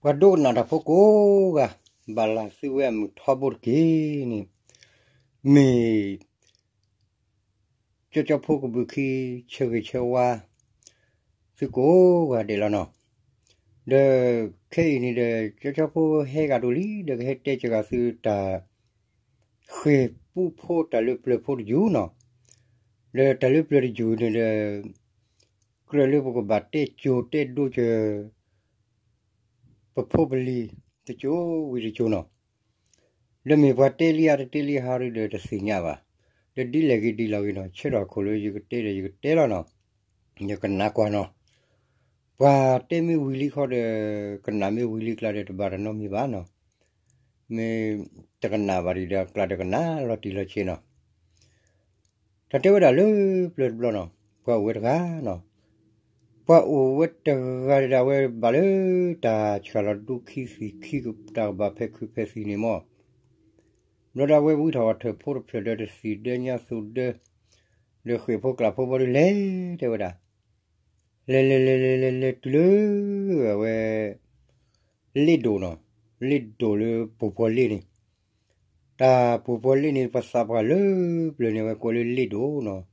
ပှၤဒိကနၣ်တၢ်ဖိကိးဂၤ, ဘၣ်လၢသုဝဲအမုၢ်ထီဘိတက့ၢ်န့ၣ်, မ့ၢ် ကၠီကၠီဖိကဘုးခံ ဆၢဂ့ၤဆၢဝါ သုကိးဂၤဒဲးလီၤနီၤ. ဒီးခဲအံၤန့ၣ်ဒီး ကၠီကၠီဖိဟဲဂၤဒိၣ်လံ ဒီးကဟဲတဲကဂၤသုတၢ် ဃ့ၢ်ပူဖိတၢ်လၢပျၢၤဖိတယုၢ်နီၤ. ဒီးတၢ်လၢပျၢၤတယုၢ်န့ၣ်ဒီး ကြၢးလၢပကဘၣ်တဲကၠိၤတဲဒိကၢၤ ပဖိပလံၤတကၠိၤဝံၤတကၠိၤနီၤ. ဒီးမ့ၢ်ပှၤတဲလံဧါတတဲလံဧါဒီးတသ့ၣ်ညါဘၣ်. ဒီးဒ်လဲၣ်ဂ့ၤဒ်လဲၣ်ဂ့ၤနီၤ ဆၢထၢၣ်ခိၣ်လၢယကတဲဒီးယကတဲလီၤနီၤ. ယကနၣ်ကွၢ်နီၤ. ပှၤတဲမ့ၢ်ဝံၤလံခီဒီး ကနၣ်မ့ၢ်ဝံၤလံကျါဒီးတဘၣ်တၢ်နီတမံၤဘၣ်နီၤ. မ့ၢ်တကနၣ်ဘၣ်ဒံးဒီးအကျါဒီးကနၣ်လီၤတံၢ်လီၤဆဲးနီၤ. တၢ်တဲဝဲဒၣ်လၢပျၢၤတဘျီနီၤ ပှၤအိၣ်ဝဲတဂၤနီၤ. ပှၤအိၣ်ဝဲတဂၤဒီး အဝဲဘၣ်လၢတၢ်ဆှၢလီၤဒူခံသံခံ တၢ်ကဘၣ်ဖဲခုးဖဲသံန့ၣ်မၢ်. ဘျီဒီးအဝဲဝံထီၣ်အီၣ်ထၢၣ်ဖိတဖျၢၣ်ဒီးတသံၣ်ဒၢညါသူၣ်ဒၢ ဒီးဃ့ၢ်ဖိကျးဖိဘျီဒုးလဲၤ တဲဝဲဒၣ် လဲၤလဲၤလဲၤလဲၤလဲၤလဲၤတုၤလၢ အဝဲ လ့ၣ်ဒိၣ်နီၤ, လ့ၣ်ဒိၣ်လၢပူၤပှီၤလ့ၣ်န့ၣ်, တၢ်ပူၤပှီၤလ့ၣ်န့ၣ် ပှၤသးပှၢ်လၢပျၢၤန့ၣ် အဝဲကိးလၢလ့ၣ်ဒိၣ်နီၤ.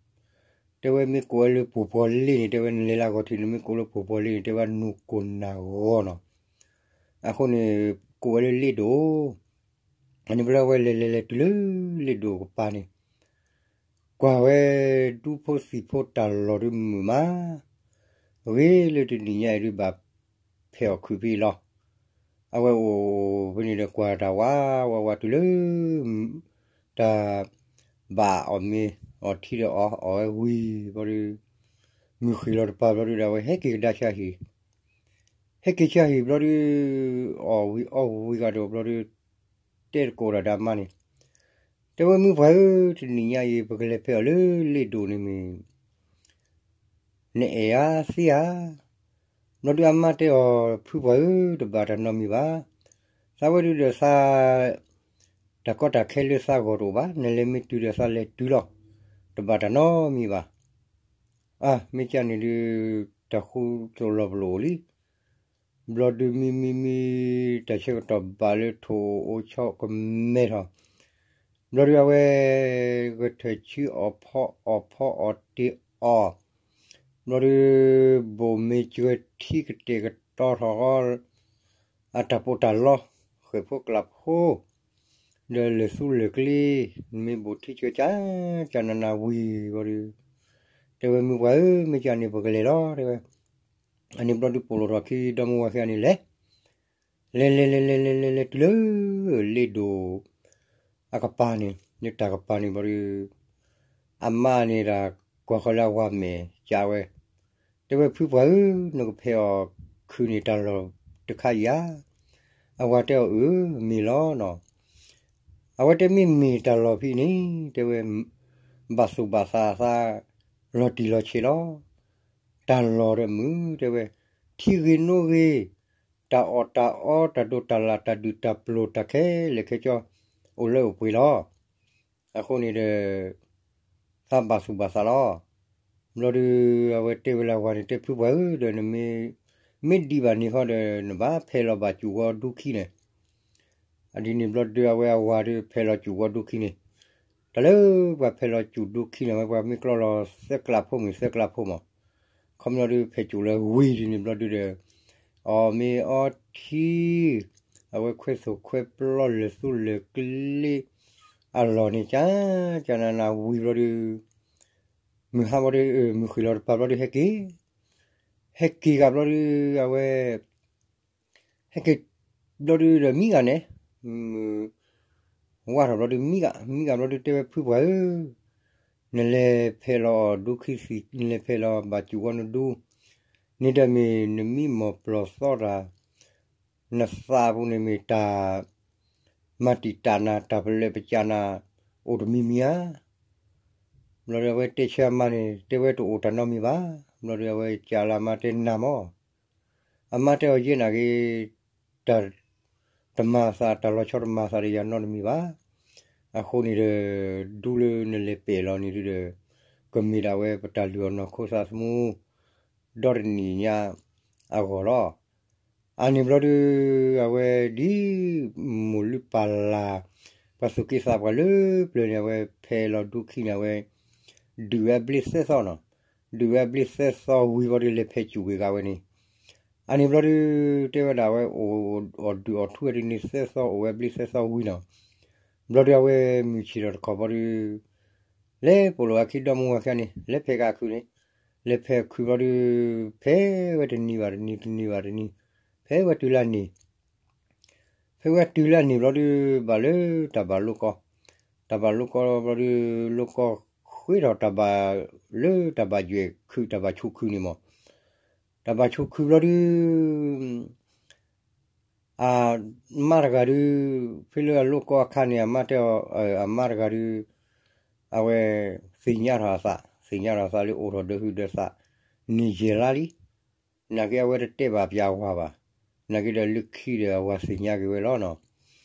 တဲဝဲမ့ၢ်ကိးဝဲလၢပူၤပှီၤလ့ၣ်န့ၣ် တဲဝဲနလဲၤလၢအဂီၢ်ထံးန့ၣ် မ့ၢ်ကိးလၢပူၤပှီၤလ့ၣ်န့ၣ် တဲဝဲနူၢ်ကိၢ်နၢ်ဂီၤနီၤ. အဃိန့ၣ် ကိးဝဲလၢလ့ၣ်ဒိၣ်, အန့ၣ်ဘျီဝဲလဲၤလဲၤလဲၤတုၤလၢလ့ၣ်ဒိၣ်ကပၤန့ၣ် ကွၢ်ဝဲဒူဖိသံၣ်ဖိတၢ်လီၢ်ဒုးမုာ်မး, ဂ့ၤလၢတနံၤညါအံၤဒုးဘၣ်ဖဲးအီၣ်ခုးဖဲအံၤလီၤ. အဝဲအိၣ်ဖဲန့ၣ်ဒီးကွၢ်တၢ်ဝးဝးဝးတုၤလၢ တၢ်ဘၣ်အီၣ်မ့ၤအီထံဒီးအီၣ်အီၣ်ဝဲဝံၤဘျီဒုး မုၢ်ဃ့ၢ်လီၤတပၤဘျီဒုးဒီး အဝဲဟဲက့ၤကဒါဆါဟံၣ်, ဟဲက့ၤဆါဟံၣ်ဘျီဒုး အီၣ်ဝံၤအီဝံၤဂၤဒီးဘျီဒုး တဲတကိးဒီးအမါန့ၣ်, တဲဝဲမုၢ်ပှၢ်ဧၢ, တနံၤညါအံၤ ပကလဲၤဖဲးအီၣ်လၢလ့ၣ်ဒိၣ်န့ၣ်မ့ၢ် နအဲၣ်ဧါသ့ဧါ. ဘျီဒုးအမါတဲအီၤ ဖုပှၢ်ဧၢ, တဘၣ်တၢ်နီတမံၤဘၣ်. သးဝဲဒုးဒီးသး တၢ်ကီတၢ်ခဲလၢသးဂီၢ်တအိၣ်ဘၣ်, နလဲၤမ့ၢ်တုၤဒီးသးလဲၤတုၤလီၤ, တဘၣ်တၢ်နီတမံၤဘၣ်. အါ မ့ၢ်ကန့ၣ်ဒုး တၢ်ဃူတလီၤပလိာ်လံ. ဘျီဒုးမံမံမံ တၢ်ဆၢကတီၢ်ဘၣ်လၢထိၣ်အိၣ်ဆီကမဲထီၣ်, ဘျီဒုးအဝဲ ကထၢၣ်ဆူအီၣ်ဖီအီၣ်ဖီအီၣ်တ့ၢ်အီၣ်, ဘျီဒုး ဘိၣ်မ့ၤစှၤထံကတဲာ်ကတီၤထီၣ်ဃီ အတၢ်ပီးတၢ်လီ ဃဲၢ်ဖိကျးဖိ ဒီးလၢၢ်သူလၢၢ်ကျ့ မ့ၢ်ဘိၣ်ထံကၢကၢနးနးဝံၤဘျီဒုး တဲဝဲမုၢ်ပှၢ်ဧၢ, မ့ၢ်ကန့ၣ်ပကလဲၤလီၤ တဲဝဲ. အန့ၣ်ဘျီဒုးပိာ်လိာ်ထီၣ်ခံဒီမါဝၤခံဂၤန့ၣ်လဲၤ, လဲၤလဲၤလဲၤလဲၤလဲၤလဲၤလဲၤတုၤလၢ လ့ၣ်ဒိၣ် အကပၤန့ၣ် လၢတၢ်ကပၤန့ၣ်ဘျီဒုး အမါန့ၣ်တၢ်ကွၢ်ဃီလၢအဝၤမဲာ်ကးဝဲ, တဲဝဲဖုပှၢ်ဧၢ, နကဖဲးအီၣ်ခုးန့ၣ်တၢ်လီၢ်တခါအံၤဧါ. အဝၤတဲအီၤအၢ မ့ၢ်လီၤနီၤ. အဝဲတဲမ့ၢ်မ့ၢ်တၢ်လီၢ်ဖဲအံၤန့ၣ် တဲဝဲ ဘၣ်သူၣ်ဘၣ်သးသး လီၤတံၢ်လီၤဆဲးလီၤ. တၢ်လီၢ်ဒီးမုာ် တဲဝဲ ထံဂ့ၤနိဂ့ၤ တၢ်အီၣ်တၢ်အီ တၢ်ဒိးတၢ်လၣ် တၢ်ဒုၣ်တၢ်ပျိၤ တၢ်ခဲလၢာ်ခဲဆ့ အိၣ်လၢအိၣ်ပှဲၤလီၤ. အဃိန့ၣ်ဒီး သးဘၣ်သူၣ်ဘၣ်သးလီၤ. ဘျီဒုး အဝဲတဲဝဲလၢအဝၤန့ၣ် တဲဖုပှၢ်ဧၢ, ဒီးနမ့ၢ် မ့ၢ်ဒံးဘၣ်န့ၣ်ဃီဒီး နဘၣ်ဖဲးလီၤဘၣ်စူၣ်ဝီဒူခံန့ၣ် အဒ်န့ၣ်ဘျီဒုး အဝဲအဝၤဒုးဖဲးလီၤစူၣ်ဝီဒူခံန့ၣ်, တၢ်လၢပှၤဖဲးလီၤစူၣ်ဒူခံန့ၣ် အဝဲပှၤမ့ၢ်ကျီလီၤသၢကျးဖိမ့ၢ်သၢကျးဖိမး, ခီပညီဒုးဖဲးစူၣ်လၢဝံၤဒ်န့ၣ်ဘျီဒုးဒီး အီၣ်မ့ၤအီထံ အဝဲခွဲသိၣ်ခွဲပျီလၢၢ်သူလၢၢ်ကျ့ အလီၢ်န့ၣ် ကၢကၢနးနးဝံၤဘျီဒုး မုၢ်ဟါဘျီဒုး မုၢ်ဃ့ၢ်လီၤတပၤဘျီဒုးဟဲက့ၤ, ဟဲက့ၤဂၤဘျီဒုး အဝဲ ဟဲက့ၤဘျီဒုးဒီးမံဂၤန့ၣ် မုၢ်ဝါထီၣ်ဘျီဒုး မံဂၤ မံဂၤဘျီဒုးတဲဝဲဖုပှၢ်ဧၢ, နလဲၤဖဲးလီၤဒူခံသံး နလဲၤဖဲးလီၤဘၣ်စူၣ်ဝီနဒူ န့ၣ်ဒီးမ့ၢ်နမံမီၢ်ပျီၢ်သီတၢ် နသးပူၤန့ၣ်မ့ၢ်တၢ် မၤတံာ်တာ်နၤ တၢ်ပလၢၢ်ပကၢ်နၤ အိၣ်တမံၤမံၤဧါ. ဘျီဒုးအဝဲတဲဆၢအမါန့ၣ် တဲဝဲတအိၣ်တၢ်နီတမံၤဘၣ်. ဘျီဒုးအဝဲကးလၢအမါတဲနၤမၢ် အမါတဲအီၤယဲနာ်က့ၤ တၢ်တမၤအသး တၢ်လီၤဆီတမၤအသးဒီးယၤနီတမံၤဘၣ်. အဃိန့ၣ်ဒီး ဒူလၢနလဲၤပဲာ်လီၤန့ၣ်ဒုးဒီး ကမ့ၢ်ဒၣ်ဝဲပတၢ်လုၢ်အီၣ်နီၢ်ခိသးသမူ ဒီတနံၣ်ညါအဂီၢ်လီၤ. အန့ၣ်ဘျီဒုး အဝဲဒ် မိၢ်လုၢ်ပၢ်လၢ် ပှၤသူၣ်က့သးပှၢ်လၢပျၢၤန့ၣ် အဝဲဖဲလီၤဒူခံန့ၣ် အဝဲ ဒုးဝဲအဘျ့သၢသီနီၤ, ဒုးဝဲအဘျ့သၢသီဝံၤဘျီဒုး လဲၤဖဲစူၣ်က့ၤဂၤဝဲန့ၣ်, အန့ၣ်ဘျီဒုး တဲဝဲဒၣ်အဝဲအိၣ်ဒုးအိၣ်ထူဝဲတနံၤသၢသီ အိၣ်ဝဲအဘျ့သၢသီဝံၤနီၤ, ဘျီဒုးအဝဲမုၢ်ဆ့ၣ်ထီၣ်တခီဘျီဒုး လဲၤပိာ်လိာ်အခံဒီမါဝၤခံဂၤန့ၣ် လဲၤဖဲက့ၤအခုးန့ၣ်, လဲၤဖဲအခုးဘျီဒုး ဖဲဝဲတနံၤဘၣ်တနံၤ တနံၤဘၣ်တနံၤ ဖဲဝဲတုၤလၢန့ၣ် ဖဲဝဲတုၤလၢန့ၣ်ဘျီဒုး ဘၣ်လၢတၢ်ဘၣ်လိၣ်ကီ, တၢ်ဘၣ်လိၣ်ကီဘျီဒုး လိၣ်ကီဃ့ထီၣ်တၢ်ဘၣ်လၢတၢ်ဘၣ်ယွဲၢ်ခုး တၢ်ဘၣ်ဆိၣ်ခုးန့ၣ်မး, တၢ်ဘၣ်ဆိၣ်ခုးဘျီဒုး အမါတဂၤဒုး ဖဲလၢအလိၣ်ကီအခါန့ၣ် အမါတဲအီၤ အမါတဂၤဒုး အဝဲသ့ၣ်ညါထီၣ်အသး, သ့ၣ်ညါထီၣ်အသးလၢအိၣ်ထီၣ်ဒီးဟုးဒီးသး န့ၢ်ယဲၢ်လါလံ. နာ်က့အဝဲတတဲဘၣ်ပၠးအဝၤဘၣ်. နာ်က့ဒီးလၢခံဒီးအဝၤသ့ၣ်ညါက့ၤဝဲလီၤနီၤ.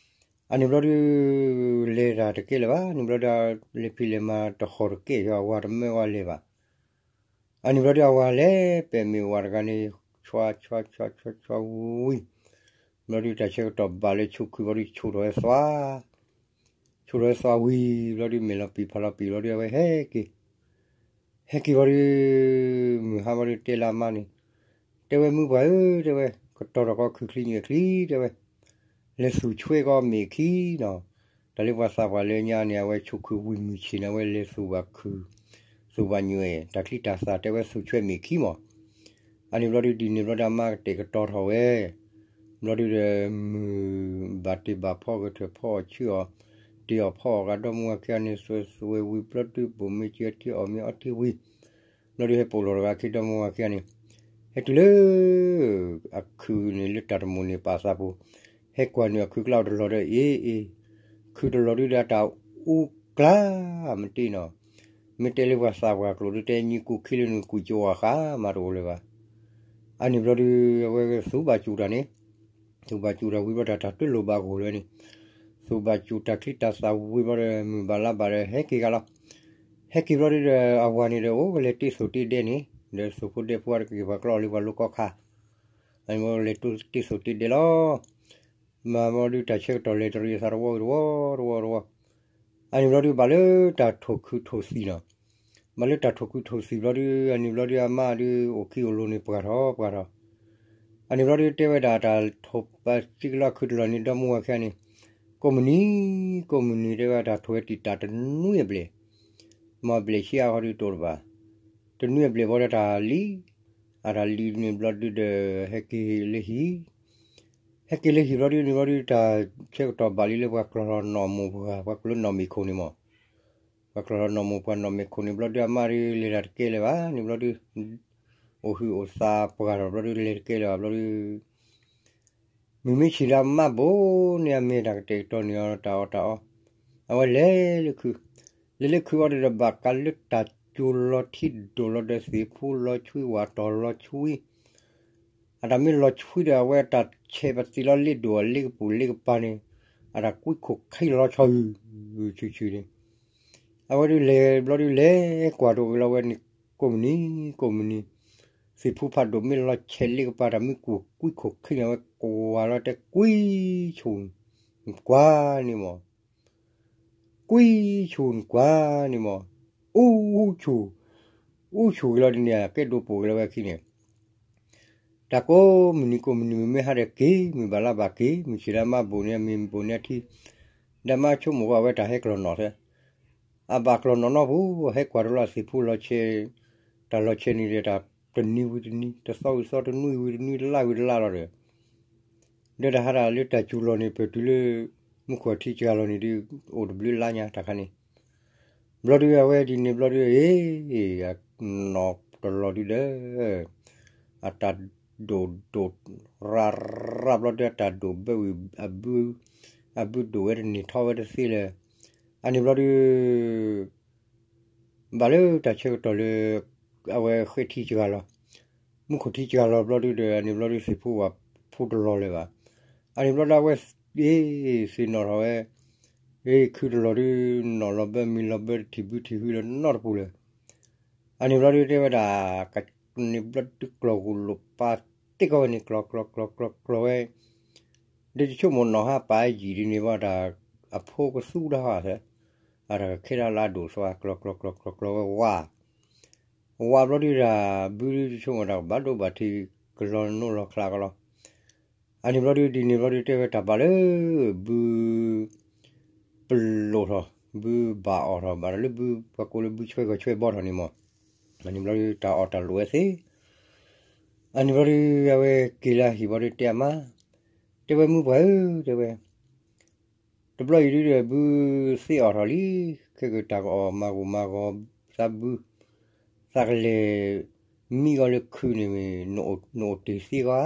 အန့ၣ်ဘျီဒုး လဲၤတၢ်တကဲလၢၤဘၣ်. န့ၣ်ဘျီဒုး လဲၤဖံးလဲၤမၤတဟီၣ်တကဲၣ် အဝၤတမၢဝဲလဲၤဘၣ်. အန့ၣ်ဘျီဒုး အဝၤလဲၤပဲာ်မ့ၢ်ဝၤတဂၤန့ၣ် ဆွါဆွါဆွါဆွါဆွါဝံၤ ဘျီဒုး တၢ်ဆၢကတီၢ်ဘၣ်လၢဆိၣ်ခုးဘျီဒုး ဆိၣ်ထီၣ်ဝဲသွါ, ဆိၣ်ထီၣ်ဝဲသွါဝံၤ ဘျီဒုး မဲာ်လီၤပံာ်ဖးလီၤပံာ်ဘျီဒုး အဝဲဟဲက့ၤ, ဟဲက့ၤဘျီဒုး မုၢ်ဟါဘျီဒုး တဲလၢအမါန့ၣ်, တဲဝဲမုၢ်ပှၢ်ဧၢ တဲဝဲ, ကတီၤထီၣ်ကီခုးချံညွဲၣ်ချံ တဲဝဲ လဲၤသူၣ်ဆွဲကီးမ့ၢ်ခံနီၤ. တၢ်လၢပှၤသးပှၢ်လၢညါန့ၣ် အဝဲဆိၣ်ခုးဝံၤမုၢ်ဆ့ၣ်န့ၣ် အဝဲလဲၤသူၣ်ဘၣ်ခုး, သူၣ်ဘၣ်ညွဲၣ် တၢ်ချံတၢ်သၣ် တဲဝဲသူၣ်ဆွဲမ့ၢ်ခံမး. အန့ၣ်ဘျီဒုး ဒ်န့ၣ်ဘျီဒုး အမါကတဲာ်ကတီၤထီၣ်ဝဲ, ဘျီဒုးဒီး မုၢ်ဘၣ်တ့ၢ်ဘၣ်ဖီ ကထၢၣ်ဖီအီၣ်ဆူၣ်အီၣ်, တ့ၢ်အီၣ်ဖီအီၣ်ဂၤ ဒီမါဝၤခံဂၤန့ၣ် သွဲသွဲဝံၤ ဘျီဒုး ပိာ်မ့ၢ်ကၢထံအီၣ်မ့ၢ်အီထံဝံၤ ဘျီဒုး ဟဲပိာ်လီၤတဂၤခံ ဒီမါဝၤခံဂၤန့ၣ်, ဟဲတုၤလၢ အခုးန့ၣ်လၢတၢ်တမိၣ်န့ၣ် ပာ်သးပူၤ, ဟဲကွၢ်နုာ်အခုးကျါအိၣ်တလီၤဒီး အ့ အ့ ခုးတလီၤဒုးဒီး တၢ်အူကျါ မ့ၢ်တ့ၢ်နီၤ, မ့ၢ်တဲလၢပှၤသးပှၢ်ကျိာ်ဒုး တဲညံကူၣ်ခံလၢနုာ်ကူၣ်ကဝၤဃာ်မးတအိၣ်လၢၤဘၣ်. အန့ၣ်ဘျီဒုး အဝဲသူဘၣ်စူၤတၢ်န့ၣ်, သူဘၣ်စူၤတၢ်ဝံၤဘျီတၢ် တၢ်တလိၣ်ဘၣ်ဂိၢ်လၢၤန့ၣ်, သူဘၣ်စူၤတၢ်ချံတၢ်သၣ်ဝံၤဘျီဒီး မုၢ်ဘၣ်လါဘၣ်ဒီး ဟဲက့ၤဂၤလီၤ. ဟဲက့ၤဘျီဒုးဒီး အဝၤန့ၣ်ဒီး အိၣ်ဝဲလဲၤတ့ၢ်သိၣ်တ့ၢ်ဒဲန့ၣ်, ဒီးသိၣ်ဖိဒဲဖိအါတက့ၢ် ပှၤကျီအီၤလၢပှၤလိၣ်ကီခါ, အန့ၣ်ဘျီလဲၤတ့ၢ်သိၣ်တ့ၢ်ဒဲလီၤ. မ့ၢ်ဘျီဒုး တၢ်ဆၢကတီၢ်လဲၤတရံးအသးတဝီဝံၤတဝီတဝီတဝီ, အန့ၣ်ဘျီဒုး ဘၣ်လၢတၢ်ထိၣ်ခုထိၣ်သံၣ်နီၤ, ဘၣ်လၢတၢ်ထိၣ်ခုထိၣ်သံၣ်ဘျီဒုး အန့ၣ်ဘျီဒုး အမါဒုး အိၣ်ခံအိၣ်လိၤန့ၣ် ပှၢ်ထီၣ်ပှၢ်ထီၣ်, အန့ၣ်ဘျီဒုး တဲဝဲဒၣ်တၢ်ထိၣ်ပသံကလီခုးတလီၤန့ၣ် ဒီမါဝၤခံဂၤန့ၣ်, ကိးမုၢ်နံၤ ကိးမုၢ်နံၤ တဲဝဲတၢ်ထိၣ်ဝဲတံာ်တာ်တနွံအဘျဲၣ်, မ့ၢ်ဘျဲၣ်ဆံအါဃီဒုးတအိၣ်တဘၣ်, တနွံအဘျဲၣ်ဘျီဒီးတၢ်လံ, အတၢ်လံန့ၣ်ဘျီဒုးဒီး ဟဲက့ၤလၢဟံၣ် ဟဲက့ၤလၢဟံၣ်ဘျီဒုးန့ၣ်ဘျီဒုး တၢ်ဆၢကတီၢ်ဘၣ်လံလၢပှၤကျီၢ်ထီၣ်နီၣ်မိၢ်ပှၢ် ပှၤကျိၤနီၣ်မ့ၢ်ခိၣ်န့ၣ်မး, ပှၤကျီၢ်ထီၣ်နီၣ်မိၢ်ပှၢ်နီၣ်မ့ၢ်ခိၣ်န့ၣ်ဘျီဒုး အမါဒုးလဲၤတၢ်တကဲလၢၤဘၣ်န့ၣ်ဘျီဒုး, အိၣ်ဟုၣ်အိၣ်သးပှၢ်ထီၣ်ဘျီဒုး လဲၤတကဲလၢၤဘၣ်ဘျီဒုး မုၢ်မ့ၢ်ဆ့ၣ်ဒီးအမါဘိးန့ၢ်အမ့ၢ်တၢ်ကတဲာ်ကတီၤန့ၢ်အီၤတၢ်အီၣ်တၢ်အီ, အဝဲလဲၤလၢခုး, လဲၤလၢခုးအီၤဒီး ဘၣ်ကးလၢတၢ်စူၤလီၤထံဒိၣ်လီၤဒီး သ့ၣ်ဖူလီၤဆွံဝၣ်တီၢ်လီၤဆွံ, အတၢ်မ့ၢ်လီၤဆွံဒီး အဝဲတၢ်ဆဲးပသံးလီၤလ့ဒိၣ်အလ့ကပူၤလ့ကပၤန့ၣ်, အတၢ်ကွံခိၣ်ခံလီၤဆီအုး, ဆူၣ်ဆူၣ်န့ၣ်, အဝဲဒုးလဲၤဘျီဒုးလဲၤကွၢ်တအိၣ်က့ၤလီၤဝဲန့ၣ်, ကိးမုၢ်နံၤ ကိးမုၢ်နံၤ, သ့ၣ်ဖူဖးဒိၣ်မ့ၢ်လီၤဆဲးလ့ကပၤ တၢ်မ့ၢ်ကွံခိၣ်ခံန့ၣ် အဝဲကွၢ်လီၤတဲကွံဆူၣ်, ကွၢ်န့ၣ်မး ကွံဆူၣ်ကွၢ်န့ၣ်မး, အူဆူၣ်, အူဆူၣ်က့ၤလီၤဒ်န့ၣ် ကဲဒိးပိာ်က့ၤလီၤဝဲခံန့ၣ်, တၢ်ကိးမုၢ်နံၤကိးမုၢ်နံၤ မ့မ့ၢ်ဟါဒီးက့ၤ မုၢ်ဘၣ်လါဘၣ်က့ၤ မုၢ်ဆ့ၣ်ဒီးမါဘိးန့ၢ်မ့ၢ်ဘိးန့ၢ်ထံ, ဒီးမါဆိကမိၣ်ဝဲအဝဲတၢ်ဟဲကျီၢ်နီၣ်ထဲ အဘၣ်ကျီၢ်နီၣ်နီတပူၤ ဟဲကွၢ်တလီၤသ့ၣ်ဖူလီၤဆဲး, တၢ်လီၤဆဲးန့ၣ်ဒီးတၢ်တနံၤဝံၤတနံၤ တသီဝံၤသီ တနွံဝံၤတနွံ တလါဝံၤတလါလီၤဒီး ဒီးတၢ်ဟးတၢ်လၢတၢ်စူၤလီၤန့ၣ် ပတုၤလၢ မူခိၣ်ထံစှၤလီၤန့ၣ်ဒုး အိၣ်တဘျုးလါညါတၢ်ခါန့ၣ်, ဘျီဒုးအဝဲဒ်န့ၣ်ဘျီဒုး အ့ နီၣ်တလီၤဒုးဒီး အတၢ်ဒိၣ်ဒိၣ် ရၢ်ရၢ်ဘျီဒုး အတၢ်ဒိၣ်ဘၢဝံၤ အဘု အဘုဒိၣ်ဝဲတန့ၢ်ထီဝဲတသ့လၢၤ, အန့ၣ်ဘျီဒုး ဘၣ်လၢတၢ်ဆၢကတီၢ်လၢ အဝဲဃ့ထံစှၤလီၤ, မူခိၣ်ထံစှၤလီၤဘျီဒုးဒီး အန့ၣ်ဘျီဒုး သ့ၣ်ဖူဝၣ်ဖူတလီၤလၢၤဘၣ်, အန့ၣ်ဘျီဒုး အဝဲ အ့ သ့ၣ်နီၣ်ထီၣ်ဝဲ အ့ ခုးတလီၤဒုး နီၣ်လီၤဘၢမံလီၤဘၢ တထံၣ်ဘုထံၣ်ဟုလၢၤနီတပူၤလၢၤ, အန့ၣ်ဘျီဒုးတဲဝဲဒၣ် ကန့ၣ်ဘျီဒုးကျီၢ်ဂိၢ်လိာ်ပာ် တ့ၢ်ကီဝဲန့ၣ် ကျီကျီကျီကျီကျီဝဲ, ဒီးယဆိကမိၣ်နီၢ်ဟါပာ်ယံာ်ဒ်န့ၣ်ဘၣ်တၢ်, အဖိကသူတၢ်ဟီသဲ, အတၢ်ကခဲတၢ်လၢအဒိၣ်သွါ ကျီကျီကျီကျီကျီဝဲဝါ, ဝါဘျီဒုတၢ်ဘုဒုယဆိကမိၣ်တၢ်ကဘၣ်ဒိဘၣ်ထံး ကလီၤနိလီၤချါကလီၤ. အန့ၣ်ဘျီဒု ဒ်န့ၣ်ဘျီဒု တဲဝဲတၢ်ဘၣ်လၢ ဘု ပလိာ်ထီၣ်, ဘုဘၣ်အီၣ်ထီၣ် ဘၣ်တၢ်လၢဘု ပှၤကိးလၢဘုဆွဲဂီၤဆွဲဘီထီၣ်န့ၣ်မး, အန့ၣ်ဘျီဒု တၢ်အီၣ်တၢ်လိၣ်ဝဲသ့, အန့ၣ်ဘျီဒု အဝဲက့ၤလၢဟံၣ်ဘျီဒု တဲအမါ, တဲဝဲမုၢ်ပှၢ်ဧၢ တဲဝဲ, တဘျီအံၤဒုဒီး ဘုသ့အီၣ်ထီၣ်လံ, ခဲကတၢၢ်ကအီၣ်မၤဂိၢ်မၤဂီၤ သးဘု သးကလဲၤမံဂီၤလၢခုးန့ၣ် နအိၣ်တ့ၢ်သ့ဂီၤဧါ.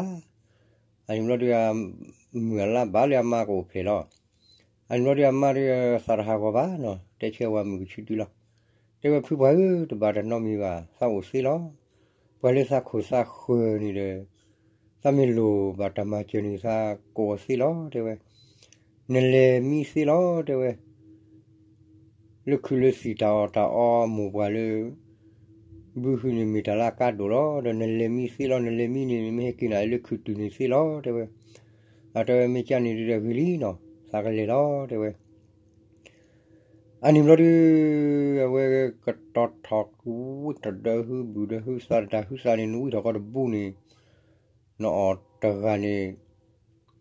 အန့ၣ်ဘျီဒု မုၢ်အလါဘၣ်လၢအမါကအိၣ်ဖျဲၣ်လီၤ. အန့ၣ်ဘျီဒု အမါဒု သးတဟးဂီၤဘၣ်နီၤ, တဲဆၢဝဲမုၢ်ကဆူတုလီၤ. တဲဝဲဖုပှၢ်ဧၢ တဘၣ်တၢ်နီတမံၤဘၣ်, သးအိၣ်သ့လီၤ. ပှၤလၢသးခိၣ်သးဃၢၤန့ၣ်ဒီး သးမ့ၢ်လိၣ်ဘၣ်တၢ်မၤစၢၤန့ၣ် သးကိးအီၤသ့လီၤ တဲဝဲ. နလဲၤမံသ့လီၤ တဲဝဲ. လၢခုးလၢသံၣ်တၢ်အီၣ်တၢ်အီမိၢ်ပှၢ်လၢ ဘုဟုန့ၣ်မ့ၢ်တၢ်လၢအကါဒိၣ်လီၤ. ဒီးနလဲၤမံသ့လီၤ, နလဲၤမံန့ၣ် နမ့ၢ်ဟဲက့ၤနၤလၢခုးတုၤန့ၣ်သ့လီၤ တဲဝဲ. အတဲဝဲမ့ၢ်ကန့ၣ်ဒုဒီးဂ့ၤလံနီၤ, သးကလဲၤလီၤ တဲဝဲ. အန့ၣ်ဘျီဒု အဝဲကတီၤထီၣ်ဝံၣ်ထီၣ်ဒီးဟုဘုၣ်ဒီးဟုသးတၢ်ဟုသးန့ၣ် နဝံၣ်ထီၣ်ကီတဘိန့ၣ် နအီၣ်တဂၤန့ၣ်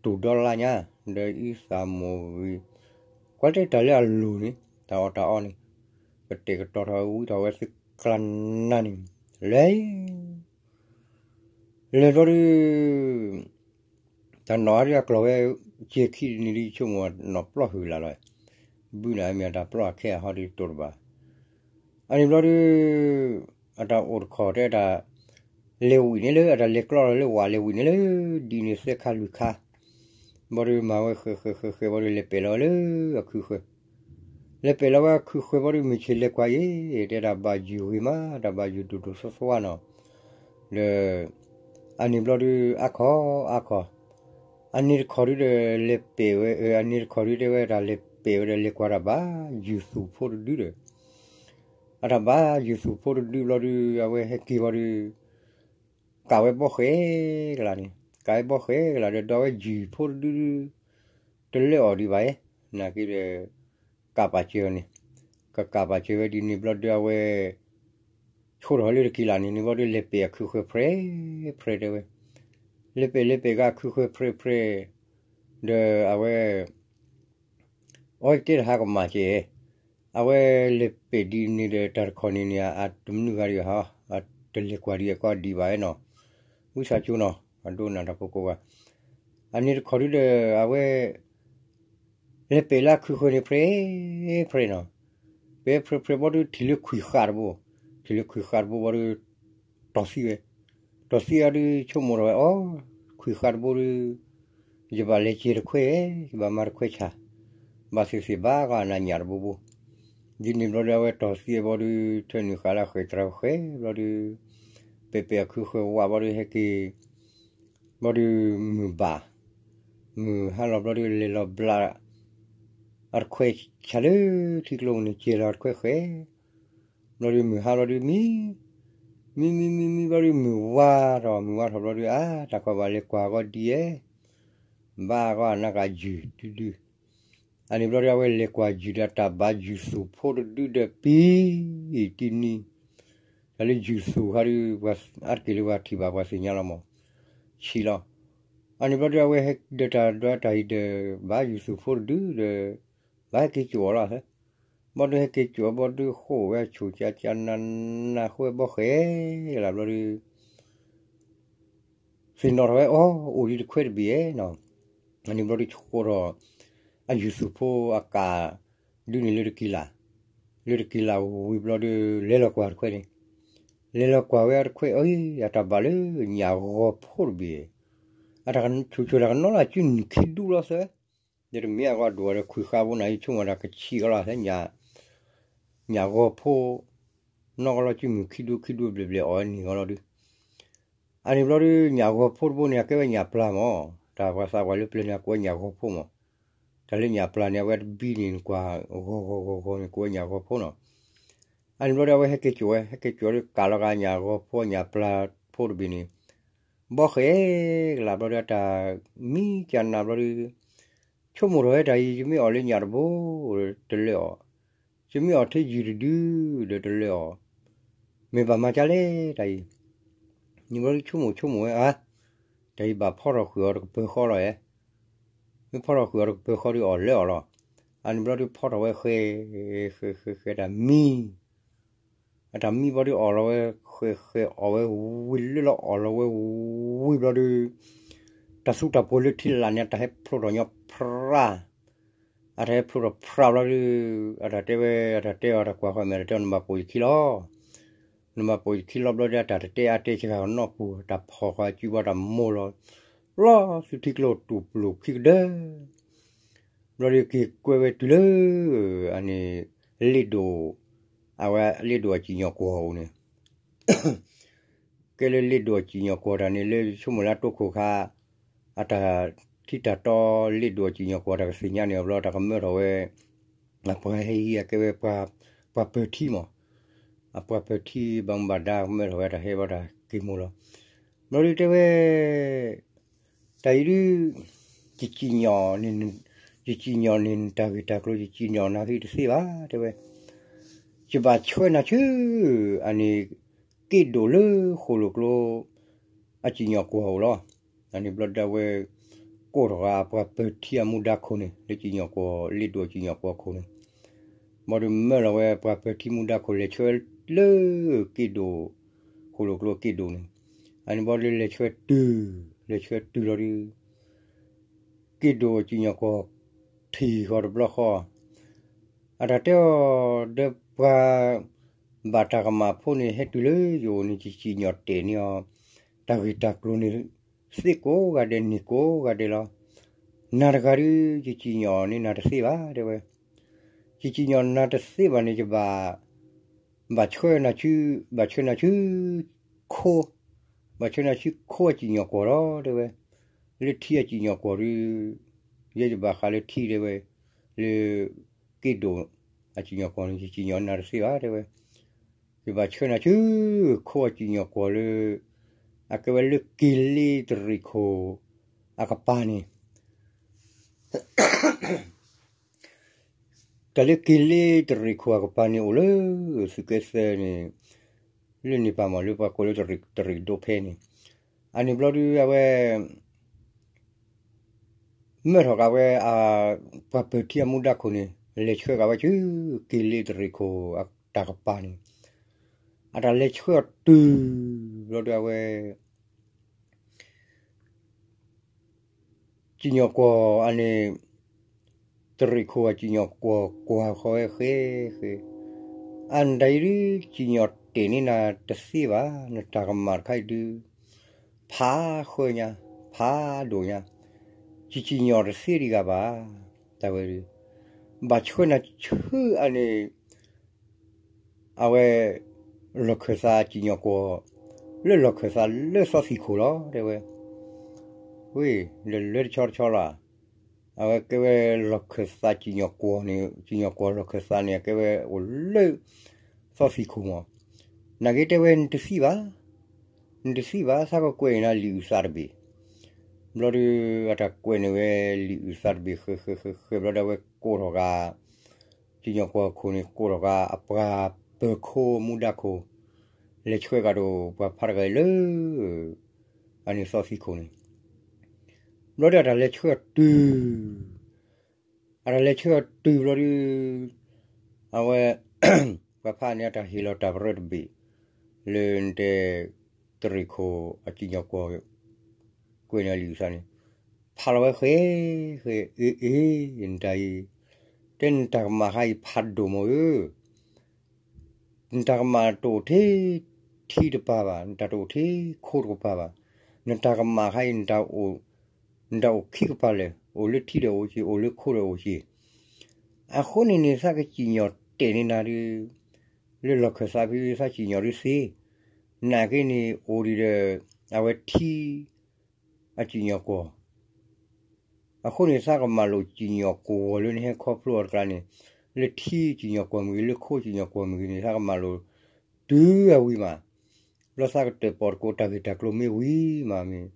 တူၢ်ဒီလါညါ ဒီးအံသၣ်မိၢ်ဂံၢ် ကွၢ်တဲတၢ်လၢအလိၤန့ၣ် တၢ်အီၣ်တၢ်အီန့ၣ် ကတဲာ်ကတီၤထီၣ်ဝံၣ်ထီၣ်ဝဲသုကျါနၤန့ၣ် လဲၤ လဲၤဘျီဒု တၢ်နီၣ်ဟါဒုအကျီၢ်ဝဲ ကဲခံတနံၤဒုဆိကမိၣ်နီၣ်ပျီၢ်ဟုၣ်လၢ်လီၤ, ဘုန့ၣ်မ့ၢ်အတၢ်ပျီၢ်အခဲအဟီဒုတိၢ်တဘၣ်. အန့ၣ်ဘျီဒု အတၢ်အိၣ်တခီၣ်တဲတၢ် လဲၤဝံၣ်န့ၣ်လၢ အတၢ်လဲၤကျီလီၤလၢဝၣ်လဲၤဝံၣ်န့ၣ်လၢ ဒ်န့ၣ်သၢခါလွံၢ်ခါ ဘျီဒုမၤဝဲဃဲၤဃဲၤဃဲၤဃဲၤဘျီဒု လဲၤပဲာ်လီၤဝဲလၢအခုးဃၢၤ, လဲၤပဲာ်လီၤဝဲအခုးဃၢၤဘျီဒု မုၢ်ဆ့ၣ်လဲၤကွၢ်ယဲၢ် တဲတၢ်ဘၣ်ယုၢ်ဂ့ၤမး တၢ်ဘၣ်ယုၢ်ဒိၣ်ဒိၣ်သွါသွါနီၤ, ဒီး အန့ၣ်ဘျီဒု အါခီအါခီ, အန့ၣ်တခီဒုဒီး လဲၤပဲာ်ဝဲ အန့ၣ်တခီဒုတဲဝဲတၢ်လဲၤပဲာ်ဝဲဒီး လဲၤကွၢ်တၢ်ဘၣ်ယုၢ်သူၣ်ဖိတဒုဒီး အတၢ်ဘၣ်ယုၢ်သူၣ်ဖိတဒုဘျီဒု အဝဲဟဲက့ၤဘျီဒု ကးဝဲဘီဃဲၤကလးန့ၣ် ကးဝဲဘီဃဲၤကလးဒီး ဒီးအဝဲယုၢ်ဖိတဒု တလၢအီၤဒံးဘၣ်ယဲၢ် နာ်က့ဒီး ကးပာ်စၢၤန့ၣ် ကကးပာ်စၢၤဝဲဒ်န့ၣ်ဘျီဒု အဝဲ ဆိထီၣ်လၢတက့ၤလးန့ၣ်န့ၣ်ဘျီဒု လဲၤပဲာ်အခုးဃၢၤဖြဲးဖြဲးတဲဝဲ, လဲၤပဲာ်လဲၤပဲာ်ကခုးဃၢၤဖြဲးဖြဲး ဒီးအဝဲ အဝဲတဲတဟါကမၣ်ကဲ, အဝဲလဲၤပဲာ်ဒ်န့ၣ်ဒီး တၢ်တခီန့ၣ်န့ၣ် အတမနုၤဂၤဒံးဧါ, အတလဲၤကွၢ်ဒံးအကီဒံးဘၣ်နီၤ, ဝံသးစူၤနီၤ အဒိနၢ်တၢ်ဖိကိးဂၤ, အန့ၣ်တခီဒုဒီး အဝဲ လဲၤပဲာ်လၢအခုးဃၢၤန့ၣ် ဖြဲးဖြဲးနီၤ, ပဲာ်ဖြဲးဖြဲးဘျီဒု ထံၣ်လၢခွံၣ်ဃာ်တဘိ, ထံၣ်လၢခွံၣ်ဃာ်တဘိဘျီဒု တီၢ်သံဝဲ, တီၢ်သံအီၤဒု ဆိကမိၣ်ထီၣ်ဝဲအီၤ, ခွံၣ်ဃာ်တဘိဒု ယဘၣ်လဲၤစဲးတခွဲ, ယဘၣ်မၤတခွဲဆၣ်, ဘၣ်သ့ၣ်သ့ၣ်ဘၣ်ဂီၢ်အနၢ်ညၣ်တဘိဘိ, ဒ်န့ၣ်ဘျီဒု အဝဲတီၢ်သံအဘျီဒု ထၢနုာ်ဃာ်လၢဃဲၤတြၢၤဃဲၤဘျီဒု ပဲာ်ပဲာ်အခုးဃၢၤဝးဘျီဒု ဟဲက့ၤ ဘျီဒု မုၢ်ဘၣ်, မုၢ်ဟါလီၤဘျီဒု လဲၤလီၤဘျး အတခွဲဆၣ်လၢထံကျိန့ၣ် ကဲလီၤတခွဲဃဲၤ, ဘျီဒု မုၢ်ဟါဘျီဒု မံ, မံမံမံမံဘျီဒု မုၢ်ဝါထီၣ် မုၢ်ဝါထီၣ်ဘျီဒု အါ တၢ်ခီဘၣ်လဲၤကွၢ်ဂီၢ်ဒ်ယဲၢ်, ဘၣ်ဂီၢ်အနၢ်ကယုၢ်ဒုဒု, အန့ၣ်ဘျီဒု အဝဲလဲၤကွၢ်ယုၢ်ဒီးတၢ်ဘၣ်ယုၢ်သူၣ်ဖိတဒုဒီးပံၤ, တံနံၤ, တၢ်လၢယုၢ်သူၣ်ဃီဒု အါတက့ၢ်လၢပှၤထံၣ်ဘၣ်ပှၤသ့ၣ်ညါလီၤမး, ဆံးလီၤ, အန့ၣ်ဘျီဒု အဝဲဟဲဒီးတၢ်ဒွးတၢ်အံၤဒီး ဘၣ်ယုၢ်သူၣ်ဖိတဒုဒီး ဘၣ်ဟဲက့ၤစိာ်အီၤလီၤသၢ, ဘျီဒုဟဲက့ၤစိာ်အီၤဘျီဒု ဃိဝဲဆိၣ်ကၠးကၠးနးနးဃိဝဲဘီဃဲၤလၢဘျီဒု သ့ၣ်နီၣ်ထီၣ်ဝဲအီၤ အိၣ်ဒံးတခွဲတဘ့ၣ်ဧဲနီၤ, အန့ၣ်ဘျီဒုဆိထီၣ် အယုၢ်သူၣ်ဖိအကး ဒုန့ၣ်လၢတက့ၤလး, လၢတက့ၤလးဝံၤဘျီဒု လဲၤလီၤကွၢ်တခွဲန့ၣ်, လဲၤလီၤကွၢ်ဝဲအတခွဲ အတၢ်ဘၣ်လၢ ညၣ်ဂီၤဖိတဘ့ၣ်, အတၢ်ဆိၣ်ဆိၣ်တၢ်ကနီလၢအစုနုၢ်ခံဒူလီၤသၢ, ဒီးတမ့ၢ်အဂီၢ်ဒိၣ်အီၤဒီးခွံၣ်ဃာ်ဘိန့ၣ် ယဆိကမိၣ်တၢ်ကဆံးကလီၤသၢ ညၣ်ဂီၤဖိ, နီၢ်ကီၢ်လီၤစုမုၢ်ခံဒူခံဒူဘျဲၣ်ဘျဲၣ်အီၣ်ဝဲန့ၣ်ဂီၢ်လီၤဒု အန့ၣ်ဘျီဒု ညၣ်ဂီၤဖိတဘိန့ၣ် အကဲဝဲညၣ်ပျၢ်မး, တၢ်ပှၤသးပှၢ်လၢပျၢၤန့ၣ် အကိးဝဲညၣ်ဂီၤဖိမး, တၢ်လၢညၣ်ပျၢ်န့ၣ် အဝဲတဘံန့ၣ် နကွၢ်ဂီၤဂီၤဂီၤဂီၤန့ၣ် ကိးဝဲည၁ၣ်ဂီၤဖိနီၤ, အန့ၣ်ဘျီဒု အဝဲဟဲက့ၤစိာ်ဝဲ ဟဲက့ၤစိာ်ဝဲဒု ကးလီၤဂာ်ညၣ်ဂီၤဖိညၣ်ပျၢ်ဖိတဘ့ၣ်န့ၣ်, ဘီဃဲကလးဘျီဒီး အတၢ်မံကနးဘျီဒီး, ဆိကမိၣ်ထီၣ်ဝဲတၢ်အံၤ ယမ့ၢ်အီၣ်လၢညၣ်တဘိဒီးတလၢအီၤ, ယမ့ၢ်အီၣ်ထဲယုၢ်တဒုဒီးတလၢအီၤ, မ့ၢ်ဘၣ်မၤကလဲၣ်တၢ်အံၤ, န့ၣ်ဘျီဒီးဆိကမိၣ်ဆိကမိၣ်ဝဲဧါ, တၢ်အံၤဘၣ်ဖီထီၣ်ဃုာ်အီၤတကပၢၤဃီလီၤဧါ, မ့ၢ်ဖီထီၣ်ဃုာ်အီၤတကပၢၤဃီဒီးအီၣ်လၢအီၤလီၤ, အန့ၣ်ဘျီဒီးဖီထီၣ်ဝဲဃဲ, ဃဲဃဲဃဲတၢ်မံ အတၢ်မံဘျီဒီးအီၣ်လီၤဝဲ, ဃဲဃဲအီၣ်ဝဲဝံၤလၢလီၤအီၣ်လီၤဝဲ, ဝံၤဘျီဒီး, တၢ်သူတၢ်ပှီၤလၢထံလာ်န့ၣ် အတၢ်ဟဲဖျိထီၣ်ညီဖြါ, အတၢ်ဟဲဖျိထီၣ်ဖြါဘျီဒီး, အတၢ်တဲဝဲ အတၢ်တဲအီၤတၢ်ကွၢ်ဃီမဲာ် အတၢ်တဲအီၤ နဘၣ်ပိာ်ယခံလီၤ, နဘၣ်ပိာ်ယခံလီၤဘျီဒီး အတၢ်တတဲအါတဲစှၤနီၢ်ပူၤ တၢ်ဖီၣ်ဃီစုဘျီတၢ်မိၢ်လီၤ, လီၤသုထံကျိတူာ်ပလိာ်ခံကဒၢ ဘျီဒီးက့ၤကွဲဝဲတုၤလၢ အန့ၣ် လ့ၣ်ဒိၣ်, အဝဲလ့ၣ်ဒိၣ်အစံၣ်ညီၣ်ကွီၢ်အိၣ်န့ၣ်, ကဲလၢလ့ၣ်ဒိၣ်အစံၣ်ညီၣ်ကွီၢ်တၢ်န့ၣ် လၢဆိကမိၣ်လၢအတိခိၣ်ခါ, အတၢ်ထံတၢ်တီလ့ၣ်ဒိၣ်အစံၣ်ညီၣ်ကွီၢ်တၢ်ကသ့ၣ်ညါန့ၣ်အဘျီ တၢ်ကမၢထီၣ်ဝဲ, အပှၤဟဲဟံးအကဲဝဲ, ပှၤပၢၤထံမး, အပှၤပၢၤထံဘၣ်မူဘၣ်ဒါကမၢထီၣ်ဝဲတၢ်ဟဲဘျီတၢ်က့ၤမိၢ်လီၤ, ဘျီဒီးတဲဝဲ တၢ်အံၤဒုး, ယစံၣ်ညီၣ်န့ၣ်, ယစံၣ်ညီၣ်န့ၣ် နတၢ်ဂ့ၢ်တၢ်ကျိၤ ယစံၣ်ညီၣ်နၤသ့တသ့ဘၣ် တဲဝဲ, ယဘၣ်ဆှၢနၤဆူ, အန့ၣ်, က့ၣ်ဒိၣ်လၢဃိၣ်လိာ်ကျိ, အစံၣ်ညီၣ်ကွီၢ်အိၣ်လီၤ, အန့ၣ်ဘျီဒီးအဝဲ, ကိးထီၣ်ဃာ်အပှၤပၢၤထံအမူဒါခိၣ်န့ၣ် လၢစံၣ်ညီၣ်ကွီၢ်လ့ၣ်ဒိၣ်အစံၣ်ညီၣ်ကွီၢ်ခိၣ်န့ၣ်, ဘၣ်ဒီးမၢလီၤဝဲပှၤပၢၤထံမူဒါခိၣ်လဲၤဆှၢလၢက့ၣ်ဒိၣ်, ဃိၣ်လိာ်ကျိက့ၣ်ဒိၣ်န့ၣ်, အန့ၣ်ဘျီဒီးလဲၤဆှၢတုၤ, လဲၤဆှၢတုၤလီၤဒီး က့ၣ်ဒိၣ်အစံၣ်ညီၣ်ကွီၢ်, ထံၣ်ဃီတဘျီဃီ, အတၢ်တဲအီၤ, ဒီးပှၤ, ဘၣ်တၢ်ကမၣ်ဖိန့ၣ် ဟဲတုၤလၢယအိၣ်န့ၣ် ယစံၣ်ညီၣ်တဲာ်န့ၢ်အီၤ, တၢ်ဂ့ၢ်တၢ်ကျိၤန့ၣ်, သ့ကိးဂၤဒဲးန့ၢ်ကိးဂၤဒဲးလီၤ, နၤတဂၤဒီး ယစံၣ်ညီၣ်န့ၢ်နၤတသ့ဘၣ် တဲဝဲ, ယစံၣ်ညီၣ်နၤတသ့ဘၣ်န့ၣ် ယဘၣ် ဘၣ်ဆှၢနၤဆူ, ဘၣ်ဆှၢနၤဆူ, ခိ, ဘၣ်ဆှၢနၤဆူခိအစံၣ်ညီၣ်ကွီၢ်လီၤ တဲဝဲ, လၢထံအစံၣ်ညီၣ်ကွီၢ်ဒီး, ယဲယဘၣ်ဃးလၢထံတဲဝဲ, လၢ, က့ၣ်ဒိၣ်, အစံၣ်ညီၣ်ကွီၢ်န့ၣ် ယစံၣ်ညီၣ်နၤတသ့ဘၣ် တဲဝဲ, ယဘၣ်ဆှၢနၤဆူ, ခိအစံၣ်ညီၣ်ကွီၢ်လၢ, အကဲဝဲလၢက့ၤလ့တရံးခိၣ်, အကပၤန့ၣ် တၢ်လၢက့ၤလ့တရံးခိၣ်အကပၤန့ၣ်အိၣ်လၢ, သုးကဲသၢန့ၣ်, လၢန့ၣ်ပၤမးလၢပှၤကိးလၢတရံးဒိဖဲန့ၣ်, အန့ၣ်ဘျီဒုးအဝဲ, မၢထီၣ်ဃာ်ဝဲ, ပှၤပၢၤထံအမူဒါခိၣ်န့ၣ် လဲၤဆှၢဃာ်ဝဲဆူ, က့ၤလ့တရံးခိၣ်အတၢ်ကပၤန့ၣ်, အတၢ်လဲၤဆှၢအီၤတုၤ, ဘျီဒုးအဝဲ စံၣ်ညီၣ်ကွီၢ်အန့ၣ်, တရံးခိၣ်အစံၣ်ညီၣ်ကွီၢ်ကွၢ်ဃီဝဲဃဲဃဲ, အနတၢ်အံၤဒုး စံၣ်ညီၣ်တဲာ်န့ၢ်နၤတသ့ဘၣ် နတၢ်ကမၣ်တခါအံၤဒုး, ဖးဃၢညါ, ဖးဒိၣ်ညါ, စံၣ်စံၣ်ညီၣ်တသ့ဒံးဂၤဘၣ်, တၢ်ဝဲဒုး, ဘၣ်ဆှၢနၤဆူအန့ၣ် အဝဲ, လီၢ်ခၢၣ်သးစံၣ်ညီၣ်ကွီၢ်, လၢလီၢ်ခၢၣ်သးလၢသီသံၣ်ခိၣ်လီၤ တဲဝဲ, ဝ့ၢ်, လၢလၢတဆီတဆီလီၤ, အဝဲကဲဝဲလီၢ်ခၢၣ်သးစံၣ်ညီၣ်ကွီၢ်န့ၣ် စံၣ်ညီၣ်ကွီၢ်လီၢ်ခၢၣ်သးန့ၣ် အကဲဝဲအိၣ်လၢ, သီသံၣ်ခိၣ်မး, နာ်က့တဲဝဲနတသံဘၣ် နတသံဘၣ် သးကကွဲးန့ၢ်နၤလံာ်အုၣ်သးတဘ့ၣ်, ဘျီဒုး, အတၢ်ကွဲးန့ၢ်ဝဲလံာ်အုၣ်သးတဘ့ၣ်ဃဲဃဲဃဲဃဲ ဘျီဒုးအဝဲကိးထီၣ်ဃာ်, စံၣ်ညီၣ်ကွီၢ်ခိၣ်န့ၣ် ကိးထီၣ်ဃာ်အပှၤပၢၤခိၣ်မူဒါခိၣ်, လဲၤဆှၢကဒီးပှၤဖးတဂၤအံၤလၢ, အန့ၣ်သီသံၣ်ခိၣ်န့ၣ်, ဘျီဒုးအတၢ်လဲၤဆှၢအီၤတုၤ အတၢ်လဲၤဆှၢအီၤတုၤဘျီဒုး, အဝဲ, ပှၤဖးန့ၣ်အတၢ်ဟ့ၣ်လီၤတၢ်ပရၢတဘ့ၣ်, လၢနတဲ, တရံးခိၣ်အစံၣ်ညီၣ်ကွီၢ်, ကွဲးန့ၢ်လံာ်အုၣ်သးန့ၣ်, ဖးလီၤဝဲဃဲ, ဃဲ, အ့, အ့, နတၢ်အံၤ, တဲနတၢ်ကမၣ်ဃါအံၤဖးဒိၣ်မးဧၢ နတၢ်ကမၣ်တအိၣ်ထဲ, ထံတကပၤဘၣ် နတၢ်တအိၣ်ထဲခိတကပၤဘၣ်, နတၢ်ကမၣ်ခါအံၤ, နတၢ်အိၣ်ခံကပၤလဲၣ်, အိၣ်လၢထံဒီးအိၣ်က့ၤ, အိၣ်လၢခိဒီးအိၣ်က့ၤ, အဃိန့ၣ်န့ၣ် သးကစံၣ်ညီၣ်တဲာ်န့ၢ်နၤဒုး, လၢလီၢ်ခၢၣ်သးဖဲသးစံၣ်ညီၣ်ဒုးသ့, နာ်က့န့ၣ်အိၣ်ဒံးဒီး, အဝဲထံ အစံၣ်ညီၣ်ကွီၢ်, အဃိန့ၣ် သးကမၤလိာ်စံၣ်ညီၣ်ကွီၢ်လၢနဟဲခီဖျိအီၤတကျါန့ၣ်, လၢထံစံၣ်ညီၣ်ကွီၢ်မ့ၢ်ဂ့ၤ, လၢခိစံၣ်ညီၣ်ကွီၢ်မ့ၢ်ဂ့ၤန့ၣ် သးကမၤလိာ်တုၤအဝံၤမး, ဘျီသးကတၢၣ်ပီၣ်သကိးတၢ်ဂ့ၢ်တၢ်ကျိၤမ့ၢ်ဝံၤမးမ့ၢ်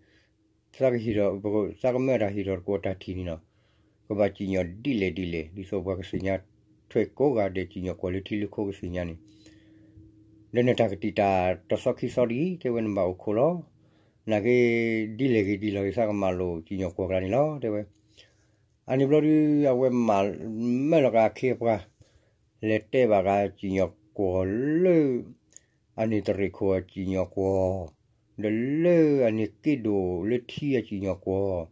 သးကဟ့ၣ်ဒီး သးကမၢတၢ်ဟ့ၣ်ဒီးသကိးတၢ်ထံၣ်န့ၣ်နီၤ, ကဘၣ်စံၣ်ညီၣ်ဒ်လဲၣ်ဒ်လဲၣ် ဒ်သိးပှၤကသ့ၣ်ညါထွဲကိးဂၤဒဲး စံၣ်ညီၣ်ကွီၢ်လၢထံလၢခိကသ့ၣ်ညါန့ၣ်, ဒီးနတၢ်ကတံာ်တာ်တသီခံသီဒ်အံၤ တဲဝဲနဘၣ်အိၣ်ခိးလီၤ. နာ်က့ ဒ်လဲၣ်ဂ့ၤဒ်လဲၣ်ဂ့ၤ သးကမၤလိာ်စံၣ်ညီၣ်ကွီၢ်ကျါန့ၣ်လီၤ တဲဝဲ. အန့ၣ်ဘျီဒုး အဝဲမၤမၢလီၤက့ၤအခ့အပှၤ လဲၤတဲဘၣ်က့ၤစံၣ်ညီၣ်ကွီၢ်လၢ အန့ၣ်တရံးခိၣ်အစံၣ်ညီၣ်ကွီၢ်, ဒီးလၢအန့ၣ်က့ဒိၣ်လၢထံအစံၣ်ညီၣ်ကွီၢ်,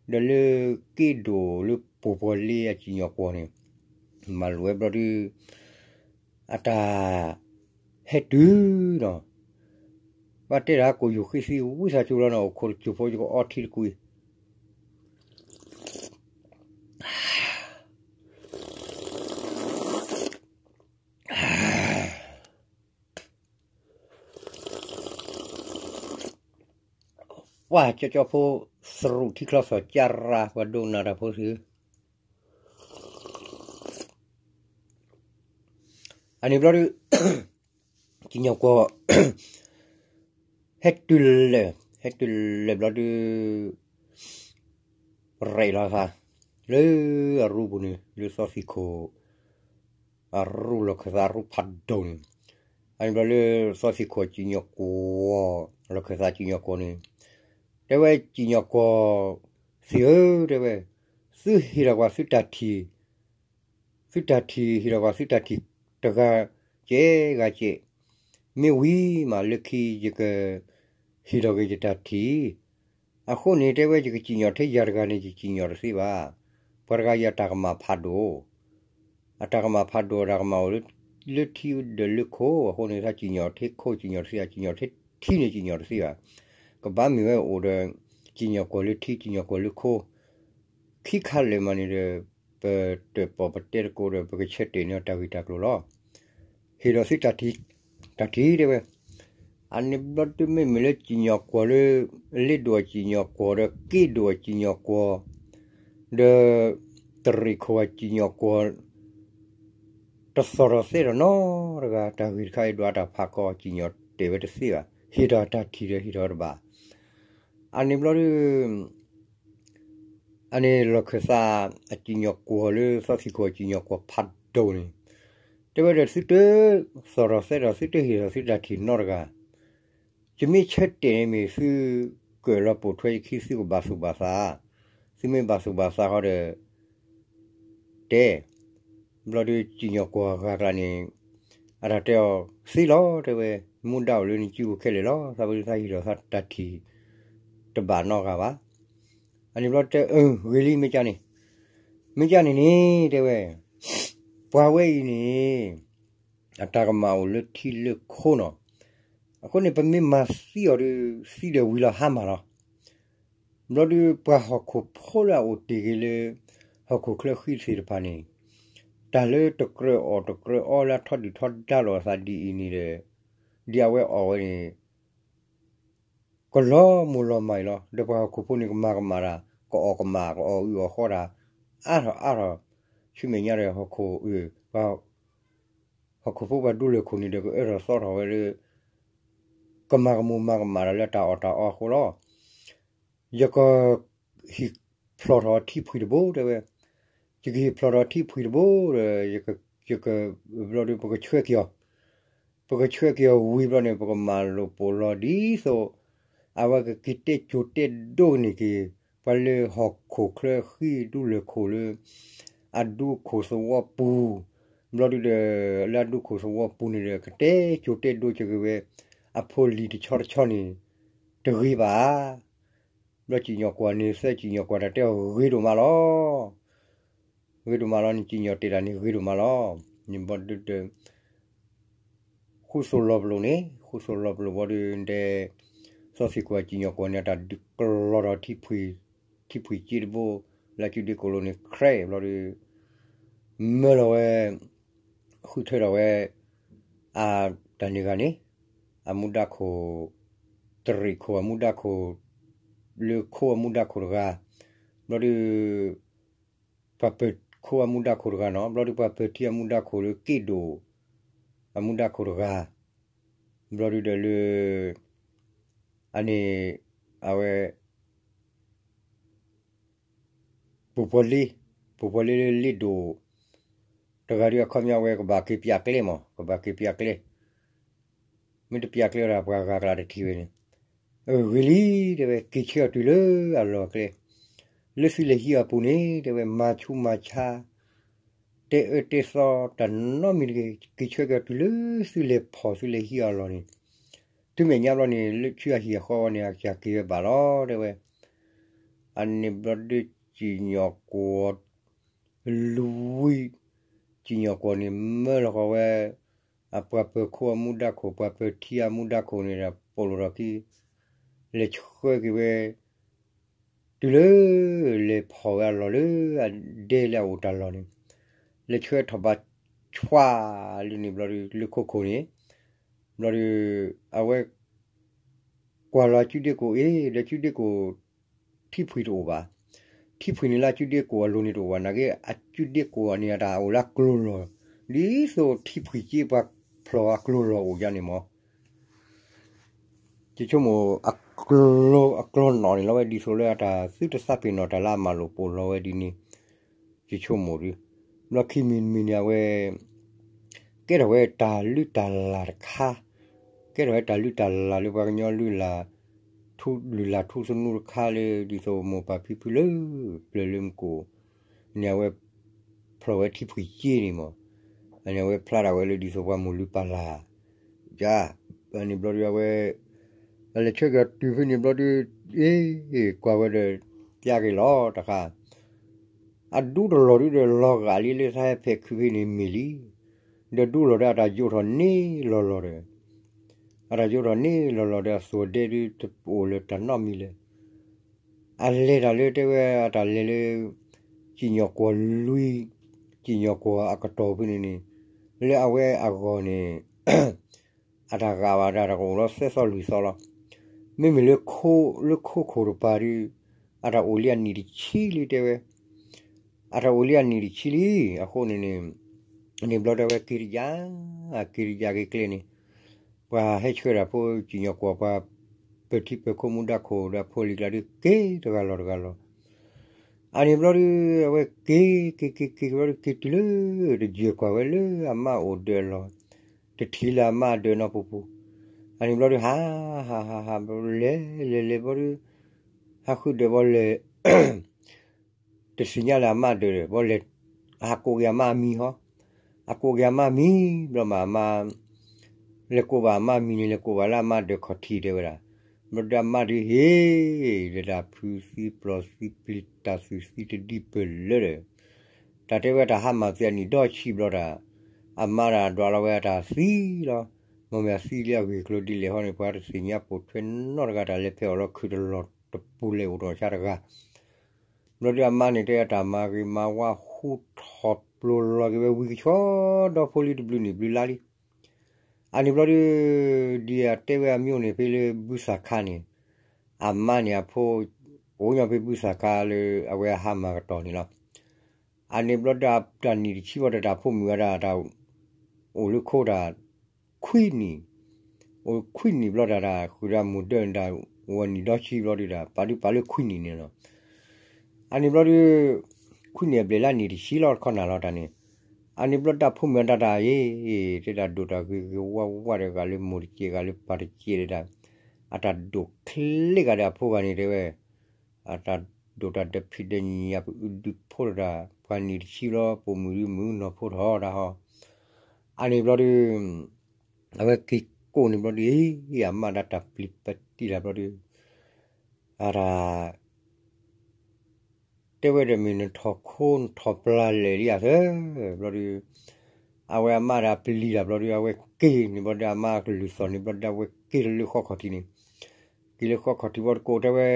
ဒီးလၢက့ဒိၣ်လၢပှိၤပှီၤလ့အစံၣ်ညီၣ်ကွီၢ်န့ၣ်, မၤလိာ်ဝဲဘျီဒုး အတၢ်ဟဲတုၤနီၤ, ဘၣ်တဲတၢ်ကိၣ်ယူၤဃံသံဝံသးစူၤလီၤနီၤ အိၣ်ခိးတစိၢ်ဖိယကအီထံတကွံာ် ပှၤကၠီကၠီဖိ သရူးထံချီသီၣ်ကၠၢ်ရၤ ပှၤဒိကနၣ်တၢ်ဖိသ့ၣ်ဧၢ, အန့ၣ်ဘျီဒုး စံၣ်ညီၣ်ကွီၢ် ဟဲတုၤလၢာ် ဟဲတုၤလၢာ်ဘျီဒုး ရဲၣ်လီၤသး လၢအရူပူၤန့ၣ် လၢသီသံၣ်ခိၣ် အရူလီၢ်ခၢၣ်သးအရူဖးဒိၣ်န့ၣ်, အန့ၣ်ဘျီလၢသီသံၣ်ခိၣ်စံၣ်ညီၣ်ကွီၢ် လီၢ်ခၢၣ်သးစံၣ်ညီၣ်ကွီၢ်န့ၣ်, တဲဝဲစံၣ်ညီၣ်ကွီၢ်သ့ၣ်ဧၢ တဲဝဲ, သုဟ့ၣ်ထီၣ်ကွၢ်သုတၢ်ထံၣ် သုတၢ်ထံၣ် ဟ့ၣ်ထီၣ်ကွၢ်သုတၢ်ထံၣ်တဂၤကဲဂၤကဲး, မ့ၢ်ဝံၤမးလၢခံယကဟ့ၣ်ထီၣ်က့ၤယတၢ်ထံၣ်, အဃိန့ၣ် တဲဝဲယကစံၣ်ညီၣ်ထဲယၤတဂၤန့ၣ် ယစံၣ်ညီၣ်တသ့ဘၣ်. ပှၤတဂၤအံၤအတၢ်ကမၣ်ဖးဒိၣ်, အတၢ်ကမၣ်ဖးဒိၣ် အတၢ်ကမၣ်အိၣ်လၢထံဒီးလၢခိ, အဃိန့ၣ် သးစံၣ်ညီၣ်ထဲခိ စံၣ်ညီၣ်တသ့ စံၣ်ညီၣ်ထဲထံန့ၣ် စံၣ်ညီၣ်တသ့ဘၣ်. ကဘၣ်မ့ၢ်ဝဲအိၣ်ဒီး စံၣ်ညီၣ်ကွီၢ်လၢထံ စံၣ်ညီၣ်ကွီၢ်လၢခိ ခံခါလၢာ်မးန့ၣ်ဒီး ပတၢၣ်ပီၣ်ပတဲသကိးဒီး ပကဆၢတဲာ်န့ၢ်တၢ်ဂ့ၢ်တၢ်ကျိၤလီၤ. ဟ့ၣ်ဒီးသုတၢ်ထံၣ်, တၢ်ထံၣ်တဲဝဲ, အန့ၣ်ဘျီဒုးမ့မ့ၢ်လၢစံၣ်ညီၣ်ကွီၢ်လၢ လ့ဒိၣ်အစံၣ်ညီၣ်ကွီၢ်ဒီး က့ဒိၣ်အစံၣ်ညီၣ်ကွီၢ်, ဒီး တရံးခိၣ်အစံၣ်ညီၣ်ကွီၢ် တသီၣ်ထီၣ်သဲထီၣ်နီတဂၤ, တၢ်ဂ့ၢ်တခါအံၤဒွးတၢ်ဖးကီ စံၣ်ညီၣ်တဲာ်ဝဲတသ့ဘၣ်. ဟ့ၣ်ထီၣ်တၢ်ထံၣ်ဒီးဟ့ၣ်ထီၣ်တဘၣ်. အန့ၣ်ဘျီဒုး အန့ၣ်လီၢ်ခၢၣ်သးအစံၣ်ညီၣ်ကွီၢ်လၢ သီသံၣ်ခိၣ်အစံၣ်ညီၣ်ကွီၢ်ဖးဒိၣ်န့ၣ်, တဲဝဲဒီးသုတသီၣ်ထီၣ်သဲထီၣ် သုတဟ့ၣ်ထီၣ်သုတၢ်ထံၣ်နီတဂၤ, ယမ့ၢ်ဆၢတဲာ်န့ၣ်မ့ၢ်သုကၢၣ်လီၤပိာ်ထွဲယခံ သုကဘၣ်သူၣ်ဘၣ်သး, သုမ့ၢ်ဘၣ်သူၣ်ဘၣ်သးဃီဒီး တဲ, ဘျီဒုးစံၣ်ညီၣ်ကွီၢ်ဂၤကျါန့ၣ် အတၢ်တဲအီၤသ့လီၤ တဲဝဲ, မူဒါအိၣ်လၢနစုပူၤခဲလၢာ်လီၤ, သးဝဲဒုးသးဟ့ၣ်ထီၣ်သးတၢ်ထံၣ်တဘၣ်နီတဂၤဘၣ်. အန့ၣ်ဘျီတဲ အၢ ဂ့ၤလံ မ့ၢ်ကန့ၣ်, မ့ၢ်ကန့ၣ်န့ၣ် တဲဝဲ, ပှၤဝဲအံၤန့ၣ် အတၢ်ကမၣ်အိၣ်လၢထံလၢခိနီၤ, အဃိန့ၣ် ပမ့ၢ်မၤသံအီၤဒီး သံဒီးဝံၤလီၤဟါမၢ်လီၤ. ဘျီဒုးပှၤဟီၣ်ခိၣ်ဖိလၢအအိၣ်တ့ၢ်က့ၤလၢ ဟီၣ်ခိၣ်ချၢဃံသ့ၣ်တဖၣ်န့ၣ်, တၢ်လၢတကြၢးအီၣ်တကြၢးအီလၢအထီဒုၣ်ထီဒါလိာ်အသးဒ်အံၤန့ၣ်ဒီး, ဒ်အဝဲအီၣ်ဝဲန့ၣ် ကလီၤမိၢ်လီၤမၢ်အံၤလီၤ. ဒီးပှၤဟီၣ်ခိၣ်ဖိန့ၣ် ကမၤကမၣ်တၢ် ကအီၣ်ကမၣ် ကအီၣ်အုၣ်အီၣ်ဃီတၢ် အါထီၣ်အါထီၣ်, ဆူမဲာ်ညါဒီးဟီၣ်ခိၣ်အုၣ် ပှၤ ဟီၣ်ခိၣ်ဖိပှၤဒူလၢၢ်ခိၣ်န့ၣ်ဒီး ကအၢထီၣ်သီထီၣ်ဝဲလၢ ကမၤကမူၣ်မၤကမၣ်တၢ်လၢတၢ်အီၣ်တၢ်အီအဃိလီၤ. ယကဟ့ၣ်ဖျိးထီၣ်ထံဖှံၣ်တဘိ တဲဝဲ, ယကဟ့ၣ်ဖျိးထီၣ်ထံဖှံၣ်တဘိဒီး ယက ယက ဘျီဒီးပကဆှၢက့ၤအီၤ, ပကဆှၢက့ၤအီၤဝံၤဘျီန့ၣ် ပကမၤလိာ်ပိာ်လီၤဒ်သိး အဝဲကက့ၤတဲစိၤတဲဒိၣ်န့ၢ်က့ၤ ပှၤလၢဟီၣ်ခိၣ်ချၢဃံဒူလၢၢ်ခိၣ်လၢ အဒူခိၣ်သဝီပူၤ, ဘျီဒုးဒီး လၢအဒူခိၣ်သဝီပူၤန့ၣ်ဒီး ကတဲစိၤတဲဒိၣ်က့ၤဝဲ အဖိလံၤတဆီတဆီန့ၣ် တဂ့ၤဘၣ်. ဘျီစံၣ်ညီၣ်ကွီၢ်န့ၣ် သၢစံၣ်ညီၣ်ကွီၢ်တၢ်တဲအီၤဂ့ၤဒိၣ်မးလီၤ. ဂ့ၤဒိၣ်မးလီၤန့ၣ် စံၣ်ညီၣ်တဲာ်တၢ်န့ၣ်ဂ့ၤဒိၣ်မးလီၤ. န့ၣ်ဘျီဒုးဒီး ဃူသိၣ်လီၤပလိာ်န့ၣ် ဃူသိၣ်လီၤပလိာ်ဘျီဒုး တဲ သီသံၣ်ခိၣ်အစံၣ်ညီၣ်ကွီၢ်န့ၣ် အတၢ်ဒုးကလီၤထီၣ်ထံဖှံၣ်, ထံဖှံၣ်က့တဘိ လၢအစုဒ့ကိးလိာ်န့ၣ် ခြဲး ဘျီဒုး မၢလီၤဝဲ ဃုထၢထီၣ်ဝဲ အတၢ်န့ၢ်ဂၤန့ၣ် အမူဒါခိၣ် တရံးခိၣ်အမူဒါခိၣ် လၢခိအမူဒါခိၣ်တဂၤ, ဘျီဒုး ပှၤပၢၤခိအမူဒါခိၣ်တဂၤနီၤ, ဘျီဒုးပှၤပၢၤထံအမူဒါခိၣ်လၢက့ဒိၣ် အမူဒါခိၣ်တဂၤ, ဘျီဒုဒီးလၢ အန့ၣ် အဝဲ ပူၤဖီလ့, ပူၤဖီလ့လၢလ့ၣ်ဒိၣ် တဂၤဒုအခီပညီဝဲကဘၣ်က့ၤပျးကျဲမး, ကဘၣ်က့ၤပျးကျဲ, မ့ၢ်တပျးကျဲဒီးပှၤဂၤကလးတထံၣ်ဝဲန့ၣ်, အဂ့ၤလံ တဲဝဲ က့ၤဆၢအီၤတုၤလၢအလီၢ်ကျဲ, လၢသုလဲၤဟံးအီၤအပူၤန့ၣ် တဲဝဲ မၤဆူးမၤဆါ တဲအၢတဲသီတၢ်နီတမံၤတဂ့ၤ, က့ၤဆၢက့ၤအီၤတုၤလၢသုလဲၤဖီၣ်သုလဲၤဟံးအီၤအလီၢ်န့ၣ်, တုၤမဲာ်ညါဘျီန့ၣ် လၢဆူအဟံၣ်အဃီဝဲန့ၣ် အကစၢ်က့ၤဝဲဘၣ်လီၤ တဲဝဲ. အန့ၣ်ဘျီဒု ကၠံၣ်ညီၣ်ကွီၢ် လွံၢ်, ကၠံၣ်ညီၣ်ကွီၢ်န့ၣ် မၢလီၤဃီၤဝဲ အပှၤပၢၤခိၣ်အမူဒါခိၣ်, ပှၤပၢၤထံအမူဒါခိၣ်န့ၣ်ဒီး ပိာ်လိာ်ထီၣ်ခံ လဲၤဆှၢက့ၤဝဲ တုၤလၢ လဲၤဖီၣ်ဝဲအလီၢ်လၢအဒဲလၢအအိၣ်တၢ်လီၢ်န့ၣ်, လဲၤဆှၢထီၣ်ဘးဆွးလံန့ၣ်ဘျီဒု လၢခိခိၣ်န့ၣ်, ဘျီဒု အဝဲ ကွၢ်လီၤအစုဒ့ကိၣ်အ့ၣ် ဒီးစုဒ့ကိၣ် ထံဖှံၣ်တအိၣ်ဘၣ်. ထံဖှံၣ်န့ၣ်လၢအစုဒ့ကိၣ်အလိၤန့ၣ်တအိၣ်ဘၣ်. နာ်က့ အစုဒ့ကိၣ်န့ၣ်အတၢ်အိၣ်လၢအကျိၤလီၢ်, ဒ်သိးထံဖှံၣ်က့ပှၤဖျီၣ်အကျိၤလီၢ်အိၣ်ယါန့ၣ်မး ယဆိကမိၣ် အကျိၤနီၣ်န့ၣ်လီၤဝဲ ဒ်သိးလၢအတၢ်သုတသးပ့ၤနီၣ်တၢ်လၢအမၤလိာ်ပိာ်လီၤဝဲဒ်န့ၣ်, ယဆိကမိၣ်ဒု, ဘျီခံမံၤတမံၤန့ၣ် အဝဲ ကဲထီၣ်ဝဲတၢ်လုၢ်တၢ်လၢ်တခါ, ကဲထီၣ်ဝဲတၢ်လုၢ်တၢ်လၢ်လၢပှၤကညီလုၢ်လၢ်, လုၢ်လၢ်ထူသနူတခါလၢ ဒ်သိးမိၢ်ပၢ်ဖံဖုလၢ ပျၢၤလၢမူခိၣ်န့ၣ် အဝဲ ဖျီၣ်ဝဲထံဖှံၣ်က့န့ၣ်မး, အန့ၣ်အဝဲဖျါဒၣ်ဝဲလၢဒ်သိးပှၤမိၢ်လုၢ်ပၢ်လၢ်, ယၤ, အန့ၣ်ဘျီဒုအဝဲ အလဲၤဆၢက့ၤတုၤဖဲန့ၣ်ဘျီဒု, အ့ၣ်, ကွၢ်ဝဲဒီး ပျၢ်က့ၤလီၤတခါ, အဒူတလီၢ်ဒုဒီးလီၤဂာ်လံလၢသးဟဲဖဲးခုဖဲန့ၣ်မ့ၢ်လံ, ဒီးဒူလီၢ်ဒီးအတၢ်ယိးထီၣ်န့ၢ်လီၤလီၤဒီး, အတၢ်ယိးထီၣ်န့ၢ်လီၤလီၤဒီးအသိၣ်ဒဲဒုတအိၣ်လၢၤတၢ်နီတမံၤလၢၤ အလဲၤတၢ်လၢတဲဝဲအတၢ်လဲၤလၢ ကၠံၣ်ညီၣ်ကွီၢ်လွံၢ်, ကၠံၣ်ညီၣ်ကွီၢ်အကတီၢ်ဖဲန့ၣ်န့ၣ်, လၢအဝဲအဂီၢ်န့ၣ် အတၢ်ဂာ်ဘၣ်တၢ်တအိၣ်လီၤသၢသီလွံၢ်သီလီၤ. မ့မ့ၢ်လၢ လၢခိခိၣ်တပၤဒု အတၢ်အိၣ်လံအနံၣ်တဆံလံတဲဝဲ, အတၢ်အိၣ်လံအနံၣ်တဆံလံ, အဃိန့ၣ်န့ၣ် န့ၣ်ဘျီတဲဝဲက့ၤတယၤ, က့ၤတယၤက့ၤကျဲန့ၣ်, ပှၤဟဲဆှၢတၢ်ဖိကၠံၣ်ညီၣ်ကွီၢ်ပှၤ ပၢၤထံပၢၤခိၣ်မူဒါခိၣ်ဒီးအဖိလံၤကျါဒုက့ၤတဂၤလီၤတဂၤလီၤ. အန့ၣ်ဘျီဒု အဝဲက့ၤ က့ၤ က့ၤ က့ၤ က့ၤဘျီဒု က့ၤတုၤလၢ တယဲၢ်ကွၢ်ဝဲလၢအမါအိၣ်ဒၢးအလီၢ်, တထံၣ်လၢအမါဒၢးနီၢ်ပူၤပူၤ, အန့ၣ်ဘျီဒု ဟး ဟး ဟး ဟး လဲၤ လဲၤ လဲၤဘျီဒု ဟးဃုဒၢးဘျီလဲၤ တသ့ၣ်ညါလၢအမါဒၢး ဘျီလဲၤ ဟးကိးက့ၤအမါအမံၤဟီ, အကိးက့ၤအမါမံၤ ဘျီမးအမါ လဲၤကိးဘၣ်အမါမံၤန့ၣ် လဲၤကိးဘၣ်လၢအမါဒၢးခီၣ်ထံးတဲဝဲဒၣ်, ဘျီဒုအမါဒုဟ့ၣ် ဒီးတၢ်ဖုးသံပျီၢ်သံပျံၤတၢ်သူၣ်သံတဒံပၢၢ်လၢာ်ဒီး, တၢ်တဲဝဲတၢ်ဟါမၢ်သံအနံၣ်ဒီဆံဘျီတၢ်, အမါတၢ်ဒွးလီၤဝဲအတၢ်သံလီၤ, မ့မ့ၢ်အသံလံအဂ့ၢ်အကျိၤဒ်လဲၣ်ဟီန့ၣ် ပှၤတသ့ၣ်ညါပိာ်ထွဲနီတဂၤ တၢ်လဲၤဖဲအီၣ်လီၤခုၣ်တလီၢ်တပူၤလဲၤအိၣ်တ့ၢ်ဆါတဂၤ ဘျီဒုအမါန့ၣ်တဲအတၢ်မၤဂ့ၤမၤဝါဟူထီၣ်ပျိၤလီၤက့ၤဝဲဝံၤကဆီဒီဖိလံတဘျုးနံၣ်ဘျုးလါလံ. အန့ၣ်ဘျီဒု ဒ်အတဲဝဲအမျိၤန့ၣ်ဖဲလၢဘုသၣ်ခါန့ၣ်, အမါန့ၣ်အဖိ အိၣ်ညီဖဲဘုသၣ်ခါလၢအဝဲအဟါမၢ်ကတီၢ်န့ၣ်လီၤ. အန့ၣ်ဘျီဒုတၢ်နံၣ်တဆံဘျီဒီးတၢ်ဖိမုၣ်ဝဲဒၣ်တၢ် အိၣ်လၢခိတၢ် ခွံနံၣ်, အိၣ်ခွံနံၣ်ဘျီတၢ်တၢ်ဃုာ်ဒီးမိၢ်ဒၢးန့ၣ်တၢ် ဝဲနံၣ်ဒီဆံဘျီဒုတၢ် ပာ်ဒုပာ်လၢခွံနံၣ်န့ၣ်လီၤ. အန့ၣ်ဘျီဒု ခွံနံၣ်အဘျဲၣ်လၢနံၣ်တဆံလီၤတခီနၤလီၤတၢ်န့ၣ်, အန့ၣ်ဘျီတၢ်ဖိမုၣ်အတၢ်တၢ်အံၤ တဲဒၣ်ဒိၣ်တၢ်ဂ့ၤဂ့ၤဝါဝါဒီးဂၤလၢမိၢ်တကဲးဂၤလၢပၢ်တကဲးဒီးတၢ်, အတၢ်ဒိၣ်ချ့ဂၤဒီးအဖိဂၤန့ၣ်တဲဝဲ အတၢ်ဒိၣ်တၢ်ဒၢးဖံးဒၢးညၣ်ပအုးဒုးဖိတၢ် ပှၤနံၣ်တဆံလီၤ ပိာ်မုၣ်ဒုးမုၣ်နီၢ်ဖိထီၣ်တၢ်ဟီ, အန့ၣ်ဘျီဒု အဝဲက့ၤကိးန့ၣ်ဘျီဒု အမါဒၣ်တၢ်ပျံၤပတံၢ်လၢ်ဘျီဒု အတၢ် တဲဝဲဒီးမ့ၢ်နထီၣ်ခိနထီၣ်ပျၢ်လဲၣ်လံအသၢ, ဘျီဒု အဝဲအမါဒီးပျံၤတၢ်ဘျီဒု အဝဲက့ၤန့ၣ်ဘျီဒု အမါကလုၢ်သီၣ်န့ၣ်ဘျီဒု အဝဲက့ၤလၢဃီခီၣ်ထံးန့ၣ်, က့ၤလၢဃီခီၣ်ထံးဘျီတကိးတဲဝဲ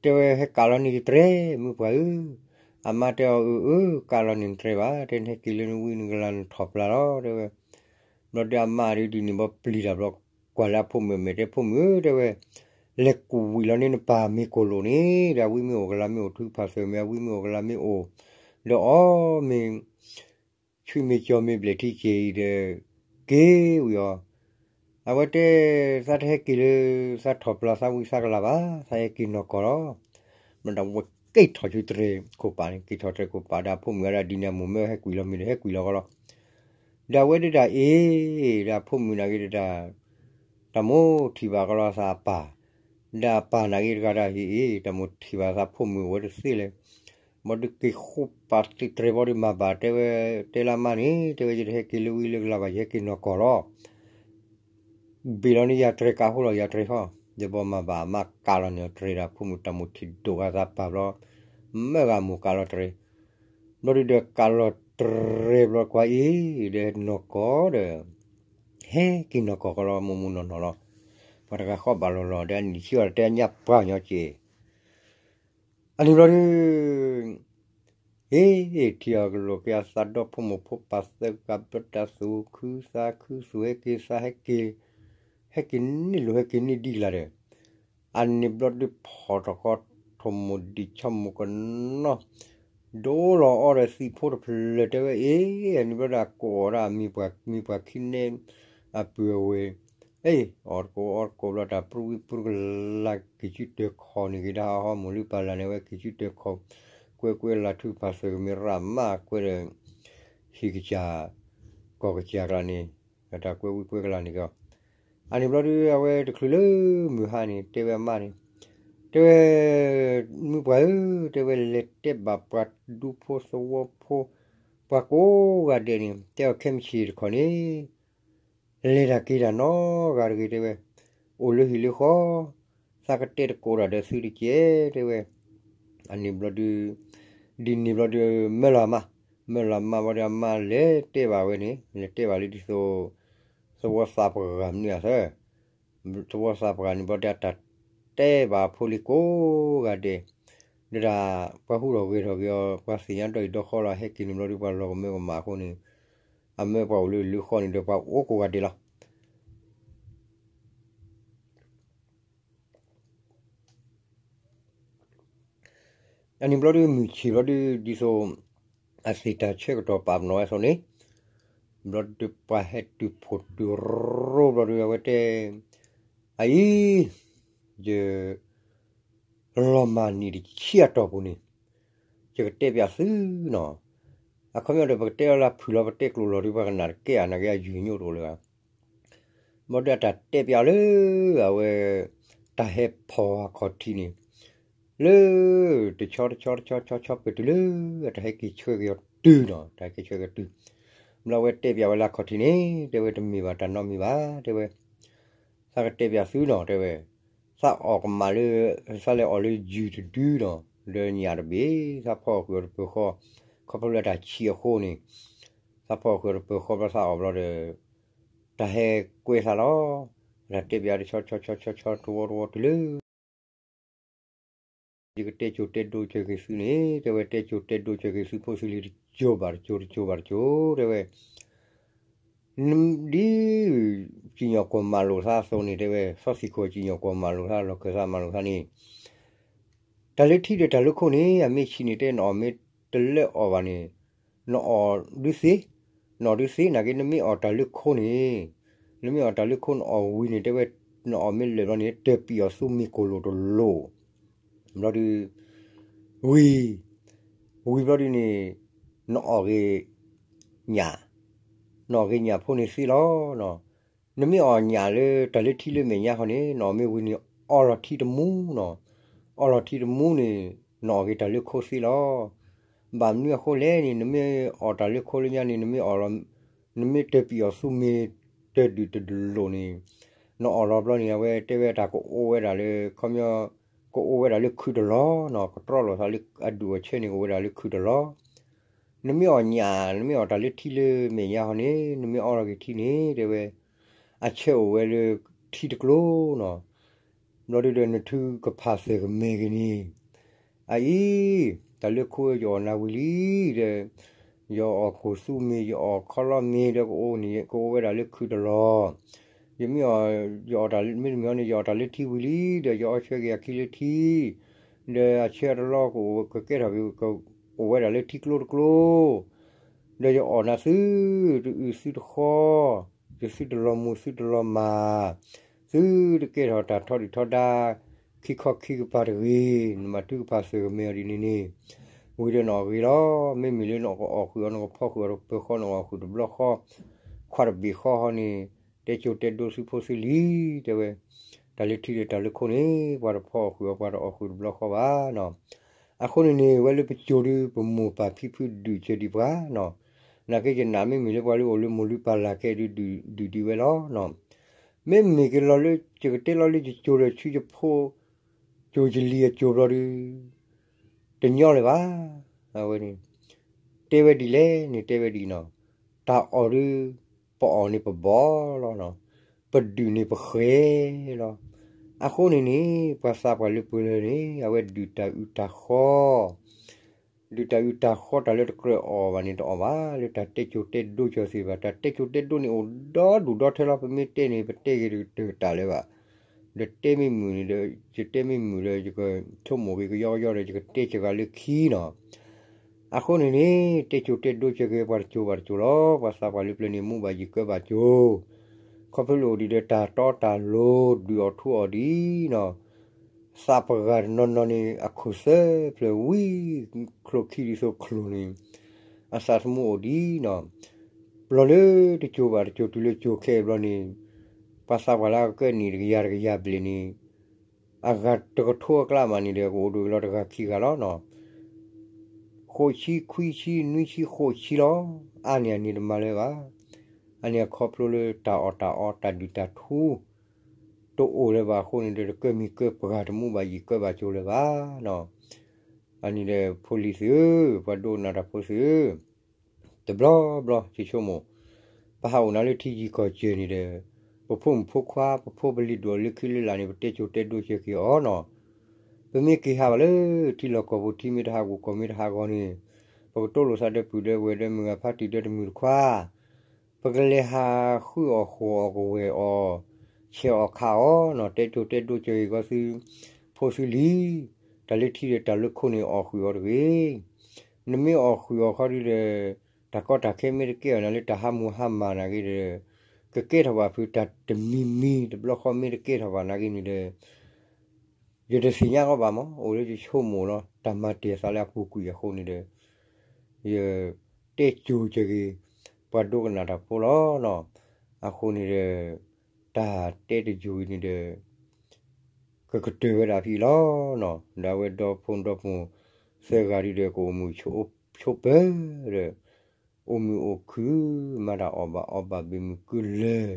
တဲဝဲဟဲကးလီၤန့ၢ်ယတြဲၤ မုၢ်ပှၢ်ဧၢ, အမါတဲအီၤအၢအၢ ကးလီၤန့ၢ်နတြဲၤဘၣ် တဲနဟဲက့ၤလၢနဝံနကလၤနထီၣ်ပျၢ်လီၤ တဲဝဲ, ဘျီဒုအမါဒုဒ်န့ၣ်ဘျီပျံၤတၢ်ဘျီ ကွၢ်လၢအဖိမုၣ်အမဲာ်တဲဖိမုၣ်ဧၢ တဲဝဲ, လဲၤကူးဝံၤလီၤန့ၢ်နပၢ်မ့ၢ်ကိၣ်လိာ်န့ၣ် ဒီးအဝံမ့ၢ်အိၣ်ကလၤမ့ၢ်အိၣ်ထုကဖၣ်သၢၣ်မဲာ် အဝံမ့ၢ်အိၣ်ကလၤမ့ၢ်အိၣ်, ဒီးအီၣ်မ့ၢ် ဆူမ့ၢ်ကၠီမ့ၢ်ဘျဲၣ်ထံက့ၤအံၤဒီး က့ၤဝံၤအီၤ, အဝဲတဲ သးတဟဲက့ၤလၢ သးထီၣ်ပျၢၤသးဝံသးကလၤဘၣ်, သးဟဲက့ၤနီၢ်ကီၢ်လီၤ. မ့ၢ်ဒီးဝဲက့ၤထီၣ်ဆူတြဲၤခိၣ်ပၤန့ၣ်, က့ၤထီၣ်တြဲၤခိၣ်ပၤဒီး အဖိမုၣ်ဝဲဒၣ်ဒ်န့ၣ် အမိၢ်မၢဟဲကွံာ်လီၤမ့ၢ်ဒီး ဟဲကွံာ်လီၤကီလီၤ. ဒီးအဝဲဒၣ်အ့ၣ်, ဒီးအဖိမုၣ်နာ်က့ၤဒၣ် တၢ်မိၢ်ထံၣ်ဘၣ်ကီလီၤသးအပၢ်, ဒီးအပၢ်နာ်က့ၤတဂၤဒီးဟ့ၣ်အ့ၣ်, တၢ်မိၢ်ထံၣ်ဘၣ်သးဖိမုၣ်ဝဲတသ့လဲၣ်. ဘၣ်ဒီးက့ၤဃိပာ်တြဲၤဘီဒီးမၤဘၣ်တဲဝဲ, တဲလၢအမါန့ၣ် တဲဝဲ ယတဟဲက့ၤလၢဝံလၢကလၤဘၣ်, ယဟဲက့ၤနီၢ်ကီၢ်လီၤ. ဘ့ၣ်လီၤန့ၣ်ယၤတြဲၤကးဟိလီၤယၤတြဲၤဃီ, ယဘီမၤဘၣ်အမါကးလီၤန့ၣ်တြဲၤဒီး ဖိမုၣ်တၢ်မိၢ်ထံၣ်ဒိၣ်ဂၤသးပၢ်ဘျီ, မၢဂၤမိၢ်ကးလီၤတြဲၤ, ဘျီဒုဒီးကးလီၤတြဲၤဘျီကွၢ်အ့ၣ်, ဒီးနီၢ်ကီၢ်ဒီး ဟဲက့ၤနီၢ်ကီၢ်ကီလီၤ မိၢ်မိၢ်နီၢ်နီၢ်လီၤ. ပှၤတဂၤဃီဘၣ်လီၤလီၤ ဒီးအနံၣ်ဆံအီၤတဲညါပှၢ်ညီက့ၢ် အန့ၣ်ဘျီဒု အ့ၣ် ထံၣ်အီၤကလိာ်က့ၤအသးဒီဖိမိၢ်ဖိပၢ်သၢဂၤဘျီတၢ်သူၣ်ခုသးခုသူၣ်ဟဲက့ၤသးဟဲက့ၤ, ဟဲက့ၤန့ၢ်လိာ်ဟဲက့ၤန့ၢ်ဒ်ကလၤဒီး, အန့ၣ်ဘျီဒုဖီၣ်ထီၣ်ဃီ ထိၣ်မိၢ်ဒံးဆီမိၢ်ကနီၤ, ဒိလီၤအီဒီးသံးဖိတဖျၢၣ်တဲဝဲအ့ၣ်, အန့ၣ်ဘျီဒုအကိးအီၤဒၣ်မံၤပှၢ်ခံန့ၣ် အပုၢ်အဝဲၢ် အ့ၣ် အီၣ်တကိးအီတကိးဘျီတၢ်ပြူဝံပြူကလၤ က့ၤဆူတၢၤခီၣ်န့ၣ်က့ၤဒၣ်ဟီဟီမိၢ်လုၢ်ပၢ်လၢ်န့ၣ် အဝဲက့ၤဆူတၢၤခီၣ်, ကွဲကွဲလၢ်ထူဖးသၢၣ်ကမ့ၢ်ရၣ်မးကွဲဒီး ဟံၣ်ကစၢ် ကီၢ်ကစၢ်ကျါန့ၣ် တၢ်ကွဲဝံကွဲကလၤန့ၣ်ကီး, အန့ၣ်ဘျီဒုအဝဲတချုးလၢမုၢ်ဟါန့ၣ် တဲဝဲအမါန့ၣ်, တဲဝဲ မုၢ်ပှၢ်ဧၢ, တဲဝဲလဲၤတဲဘၣ်ပှၤဒူဖိသဝီဖိ, ပှၤကိးဂၤဒဲးန့ၣ် တဲအီၤခဲမုၢ်ဆ့ၣ်တခီန့ၣ် လဲၤတၢ်က့ၤတၢ်နီတဂၤတဂ့ၤတဲဝဲ, အိၣ်လၢဟံၣ်လၢဃီ, သးကတဲတကိးတၢ်ဒီးသုတကဲတဲဝဲ, အန့ၣ်ဘျီဒု ဒ်န့ၣ်ဘျီဒု မၢလီၤအမါ, မၢလီၤအမါဘျီဒုအမါလဲၤတဲဘၣ်ဝဲန့ၣ် လဲၤတဲဘၣ်လၢဒ်သိး သဝီသးပှၢ်မနုၤအသၢ သဝီသးပှၢ်န့ၣ်ဘျီဒုအတၢ်တဲဘၣ်အဖိလံၤကိးဂၤဒဲး, ဒီးဒၣ်ပှၤဟူးထီၣ်ဂဲၤထီၣ်က့ၤအီၤ ပှၤသ့ၣ်ညါဒီးအံၤဒီဃီလီၤ ဟဲက့ၤန့ၣ်ဘျီဒုပှၤလီၤကမၢကမၣ်အဃိန့ၣ်, အမၢပှၤအိၣ်လၢလၢဃီန့ၣ်ဒီးပှၤအိၣ်ကိးဂၤဒဲးလီၤ. အန့ၣ်ဘျီဒုမုၢ်ဆ့ၣ်ဘျီဒု ဒ်သိး အသ့ၣ်တၢ်ဆၢကတီၢ်ပာ်ပနီၣ်ဝဲအသိးန့ၣ်, ဘျီဒုပှၤဟဲတုၤဖှိၣ်တုၤရိဘျီဒု အဝဲတဲ အအံၤ ယ လီၤမၢ်နံၣ်တဆံအတီၢ်ပူၤန့ၣ် ယကတဲပၠးသုနီၤ, အခီပညီဒီး ပကတဲလီၤလၢဖုၣ်လီၤ ပတဲကျိာ်လီၤဒီး ပှၤကနၣ်တကဲဧါ နာ်က့အယုၢ်ညိတအိၣ်လၢၤဘၣ်. ဘျီဒုအတၢ်တဲပၠးလၢ အဝဲ တၢ်ဟဲဖီၣ်အခီၣ်ထံးန့ၣ် လၢ တဆီတဆီတဆီဆီဆီပတုၤလၢ အတၢ်ဟဲက့ၤဆှၢက့ၤအီၤတုၤနီၤ, တၢ်ဟဲက့ၤဆှၢက့ၤအီၤတုၤ, ဘျီအဝဲတဲပၠးဝဲလၢအခီၣ်ထံးန့ၣ် တဲဝဲတမ့ၢ်ဘၣ်တၢ်နီတမံၤဘၣ် တဲဝဲ သးကတဲပၠးသုနီၤ တဲဝဲ, သးအီၣ်ကမၣ်လၢ သးလဲၤအီၣ်လၢယုၢ်တဒုနီၤ, ဒီးညၣ်တဘ့ၣ် သးဖီၣ်အီၣ်ကွံာ်အီၤတပၢၤဃီ, ခီဖျိလၢတၢ်ဆံးအဃိန့ၣ်, သးဖီၣ်အီၣ်ကွံာ်အီၤတပၢၤဃီဘျီသးအီၣ်ဘျီဒီး တၢ်ဟဲကွဲသးလီၤ. တၢ်တဲပၠးတဆီဆီဆီဆီဆီတဝီတဝီတုၤလၢ ယကတဲကၠိတဲဒိကၢၤက့ၤသုန့ၣ် တဲဝဲ တဲကၠိတဲဒိကၢၤက့ၤသုဖိသုလံၤတကၠိဘၣ်တကၠိ တကၠိဘၣ်တကၠိ တဲဝဲ, ဒ် စံၣ်ညီၣ်ကွီၢ်မၤလိာ်သးအသိးန့ၣ် တဲဝဲ စီၤသံၣ်ခိၣ်စံၣ်ညီၣ်ကွီၢ်မၤလိာ်သး လီၢ်ခၢၣ်သးမၤလိာ်သးန့ၣ် တၢ်လၢထံဒီးတၢ်လၢခိၣ်န့ၣ် အမ့ၢ်ဆံးန့ၣ် တဲနအီၣ်မ့ၢ်တလၢအီၣ်ဘၣ်န့ၣ် နအီၣ်ဒုးသ့, နအီၣ်ဒုးသ့ နာ်က့ နမ့ၢ်အီၣ်တၢ်လၢခိၣ်န့ၣ်, နမ့ၢ်အီၣ်တၢ်လၢခိၣ်နအီၣ်ဝံၤန့ၣ် တဲဝဲ နအီၣ်မ့ၢ်လၢာ်ဘျီန့ၣ် တၢၢ်ပံၣ်အီၣ်သူမ့ၤကိၢ်လိာ်တလိာ် ဘျီဒုး ဝံၤ, ဝံၤဘျီဒုးန့ၣ် နအီၣ်ဂ့ၤညၣ်, နအီၣ်ဂ့ၤညၣ်ဖိန့ၣ်သ့လီၤ. နမ့ၢ်အီၣ်ညၣ်လၢတၢ်လၢထံလၢမဲာ်ညါဃီန့ၣ် နအီၣ်မ့ၢ်ဝံၤန့ၣ် အီလီၤထံတမူနီၤ, အီလီၤထံတမူန့ၣ် နအီၣ်ဂ့ၤတၢ်လၢခိၣ်သ့လီၤ. ဘၣ်မနုၤအဃိလဲၣ်န့ၣ် နမ့ၢ်အီၣ်တၢ်လၢခိၣ်လၢညါန့ၣ် နမ့ၢ်အီၣ်လီၤ နမ့ၢ်တၢၢ်ပံၣ်အီၣ်သူမ့ၤတၢၢ်ဒုၣ်တလိာ်န့ၣ် နအီၣ်လီၤဘျီန့ၣ် အဝဲတဲဝဲတၢ်ကအိၣ်ဝဲဒၣ်လၢ ခီပညီ ကအိၣ်ဝဲဒၣ်လၢခုၣ်တလီၤနီၤ, ကတြီလိာ်သးလၢအဒူၣ်အဆၢန့ၣ် ကအိၣ်ဝဲဒၣ်လၢခုၣ်တလီၤ. နမ့ၢ်အီၣ်ညၣ် နမ့ၢ်အီၣ်တၢ်လၢထံလၢမဲာ်ညါဃီန့ၣ် နမ့ၢ်အီလီၤက့ၤထံန့ၣ် တဲဝဲ အဆၢအိၣ်ဝဲလၢထံတကျိၤနီၤ. ဘျီဒုဒီးနထုကဖၣ်သၢၣ်ကမဲာ်က့ၤန့ၣ် အအံၤ တၢ်လၢခိၣ်ယအီၣ်နၤဝံၤလံဒီး ယအီၣ်ကိၢ်သူမ့ၤ ယအီၣ်ခီလီမ့ၤဒီး ကအိၣ်န့ၣ် ကအိၣ်ဝဲဒၣ်လၢခုၣ်တလီၤ. ယမ့ၢ်အီၣ် ယအီၣ်တၢ်မ့တမ့ၢ်န့ၣ် ယအီၣ်တၢ်လၢထံဝံၤလံဒီး ယအီဆၢက့ၤအခံလၢထံ ဒီးအဆၢတလီၢ်ကအိၣ်ကကဲထီၣ်က့ၤ ကအိၣ်ဝဲဒၣ်လၢထံကျိတကျိၤ ဒီးယအီၣ်နၤသု တအုးသုတဃီ ယသုတလီၤမူၤသုတလီၤမၢ်, သုတကဲထီၣ်တၢ်ထီဒုၣ်ထီဒါ ခံခီခံကပၤတဂ့ၤ, နမၤထုကဖၣ်စၢၤကမဲအီၤဒ်န့ၣ်န့ၣ် ဝံၤဒီးနအီၣ်ဂ့ၤလီၤ. မ့မ့ၢ်လၢနကအီၣ်ဃုာ်အီၤ နကဖီဃုာ်အီၤတပၢၤဃီ နကအီၣ်ဃုာ်တဘျီဃီ ခွါတဘ့ၣ်ဃီဟီန့ၣ် တဲကၠိတဲဒိသုဖိသုလံၤ တဲဝဲ, တၢ်လၢထံဒီးတၢ်လၢခိၣ်န့ၣ် ပှၤတဖီအီၣ်ဃုာ်အီၤ ပှၤတအီၣ်ဃုာ်တဘျီဃီဘၣ်နီၤ. အဃိန့ၣ်န့ၣ် ဝဲလၢပကၠိဒု ပမိၢ်ပၢ်ဖံဖုဒုးစၢၤဒံးပှၤနီၤ. နာ်က့ယနာ်မ့မ့ၢ်လၢပှၤလၢအိၣ်လၢမိၢ်လုၢ်ပၢ်လၢ်ခဲဒုးဒုးဒံးဝဲလီၤ. မ့မ့ၢ်ကလီၤလၢ ယကတဲလီၤလၢယကၠိဒီးဆူယဖိ ကၠိယလံၤအကၠိဘျီဒု တညီလၢၤဘၣ်. အဝဲန့ၣ် တဲဝဲဒ်လဲၣ်န့ၣ် တဲဝဲဒ်နီၤ, တၢ်အီၣ်ဒု ပအီၣ်န့ၣ်ပဘီလီၤ, ပဒုးန့ၣ်ပဃဲၤလီၤ. အဃိန့ၣ်န့ၣ် ပှၤသးပှၢ်လၢပှဲၤလၢာ်န့ၣ် အဝဲဒုးတၢ်အုးတၢ်ဃီ ဒုးတၢ်အုးတၢ်ဃီတၢ်လၢတကြၢးအီၣ်ဘၣ်န့ၣ်တအီၣ်ဘၣ်, လၢတၢ်တဲကၠိတဲဒိကၢၤသ့ၣ်တဖၣ်, တၢ်တဲကၠိတဲဒိန့ၣ်အိၣ်ဒီဒူၣ်ဒီထၢလီၤ. ပမ့ၢ်တဲန့ၣ် ပတဲဂ့ၤတကတၢၢ်တၢ်လၢၤဘၣ်. ဒီးတဲမ့ၢ်မုာ်န့ၣ်ဒီး ယတဲမ့ၢ်မုာ်ဒီး ယကဆိကမိၣ်ဂ့ၤကယီကယီဒီး ယကတဲစှၤဂၤလၢခံနီၤ. အဃိန့ၣ်န့ၣ် တဲကၠိတဲဒိကၢၤက့ၤ ပှၤတကၠိဘၣ်တကၠိလီၤ. ပှၤသးပှၢ်လၢပျၢၤန့ၣ် မူဘၣ်ယံၤကၢဘၣ်ကၠိ, ခီဖျိလၢအိၣ်ဒံးဒီးတၢ်တီတၢ်လိၤ ဒုးအီၣ်ထူအီၣ်ဒ်နီၤ သးပှၢ်တနီၤနီၤန့ၣ် အခိၣ်သၢဖျၢၣ်ဝံၤ ချိၣ်ခံဒ်သိးချိၣ်န့ၣ် အသးသမူအိၣ်ဒ်နီၤ. ပျီလၢတကၠိဘၣ်တကၠိတုၤလၢကၠိခဲအံၤဘျီန့ၣ် ပှၤသးပှၢ်လၢအကၢနံၣ်တကယၤတကယၤဘျဲၣ်န့ၣ် အဂၤတကထိအကျါမးန့ၣ်ဒီး ကအိၣ်ဒိးက့ၤလီၤတဂၤခံဂၤလီၤနီၤ. ဃိးဆံ ခွံဆံ နွံဆံ ဃိးဆံလီၤ. အါန့ၢ်အန့ၣ်တမၤလၢၤဘၣ်. အန့ၣ်အခီဖျိလၢတၢ်အီၣ်တၢ်အီတၢ်ဒုၣ်တၢ်ထူ တအိၣ်လၢၤဘၣ်အဃိန့ၣ်ဒီး တကၢမံၤကၢပှၤတမူဘၣ်ယံၤကၢဘၣ်ကၠိလၢၤဘၣ်နီၤ. အန့ၣ်ဒီးဖိလံၤသုဧၢ, ပှၤဒိကနၣ်တၢ်ဖိသုဧၢ, တဘျီဘျီယဆိကမိၣ် ပဟးအိၣ်နၤလၢထံယံၤကီၢ်စဲၢ်န့ၣ်ဒီး ပဖိမုၣ်ဖိခွါ ပဖိပလံၤဒိၣ်လၢခံလၢလာ်န့ၣ် ပတဲကၠိတဲဒိကၢၤက့ၤအီၤနီၤ. ပမ့ၢ်က့ၤဟးဘၣ်လၢထံလီၢ်ကီၢ်ပူၤ ထံမ့ၢ်တဟးဂီၤကီၢ်မ့ၢ်တဟးဂီၤန့ၣ် ပကတိလိာ်သးဒီးပုၢ်ဒီးဝဲၢ်ဒီးမုၢ်ဂၤဖးတံၢ်ဒီးတမုၢ်တခွါ ပကလဲၤဟးဃုအီၣ်ဃိၣ်အီၣ်ကဝဲၢ်အီၣ် ဆဲးအီၣ်ခးအီၤနီၤ. တဲကၠိတဲဒိကၢၤက့ၤကီးသု ဖိသုလံၤ, တၢ်လၢထံဒီးတၢ်လၢခိၣ်န့ၣ် အီၣ်ဃုာ်အီၤတဂ့ၤ. နမ့ၢ်အီၣ်ဃုာ်အီၤခီဒုဒီး တၢ်ကီတၢ်ခဲမ့ၢ်တကဲအီၤနၤလၢတၢ်ဟးမူဟါမၢ်နာ်က့ဒီး ကကဲထီၣ်ဘၣ်ဖုးတၢ်တမံၤမံၤ တဘျီဃီမ့ၢ်တကဲထီၣ်ဘၣ်နာ်က့န့ၣ်ဒီး ယတသ့ၣ်ညါအီၤဘၣ်မး အိၣ်လၢယဆိကမိၣ်လီၤ. တၢ်မၤတ့ၢ်သးလၢအပူၤကွံာ်အဃိန့ၣ်ဒီး ယတဲကၠိကၢၤက့ၤ ပှၤဒိကနၣ်တၢ်ဖိလီၤနီၤ. အဃိန့ၣ်ဒီး တၢ်တဲတယုၢ်အံၤန့ၣ်ဒီး ကကတၢၢ်ဝဲဒၣ်ဖဲအံၤလီၤနီၤ. ဒီးအဝဲဒီဖိဒီမိၢ်သၢဂၤဒုဒီး ကအိၣ်မုာ်ဆိးပၢၤဒီး အိၣ်မုာ်အိၣ်ခုၣ် မၤတၢ်အီၣ်ဘၣ်အီဘၣ်ဘၣ်မုာ်ကုလၢာ်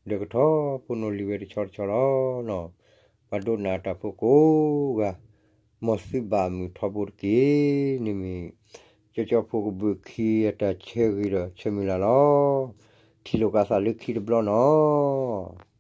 ဒီးကထီၣ်ဖိနီၢ်လံၤဝဲတဆီတဆီလီၤနီၤ. ပှၤဒိကနၣ်တၢ်ဖိကိးဂၤ မ်သုဘၣ်မုာ်ထီဘိတက့ၢ်. န့ၣ်မ့ၢ် ကၠီကၠီဖိကဘုးခံအတၢ်ဆၢဂ့ၤဒီးဆၢမုၢ်လၢ်လီၤ. ထံၣ်လိာ်က့ၤသးလၢခံတဘျီနီၤ.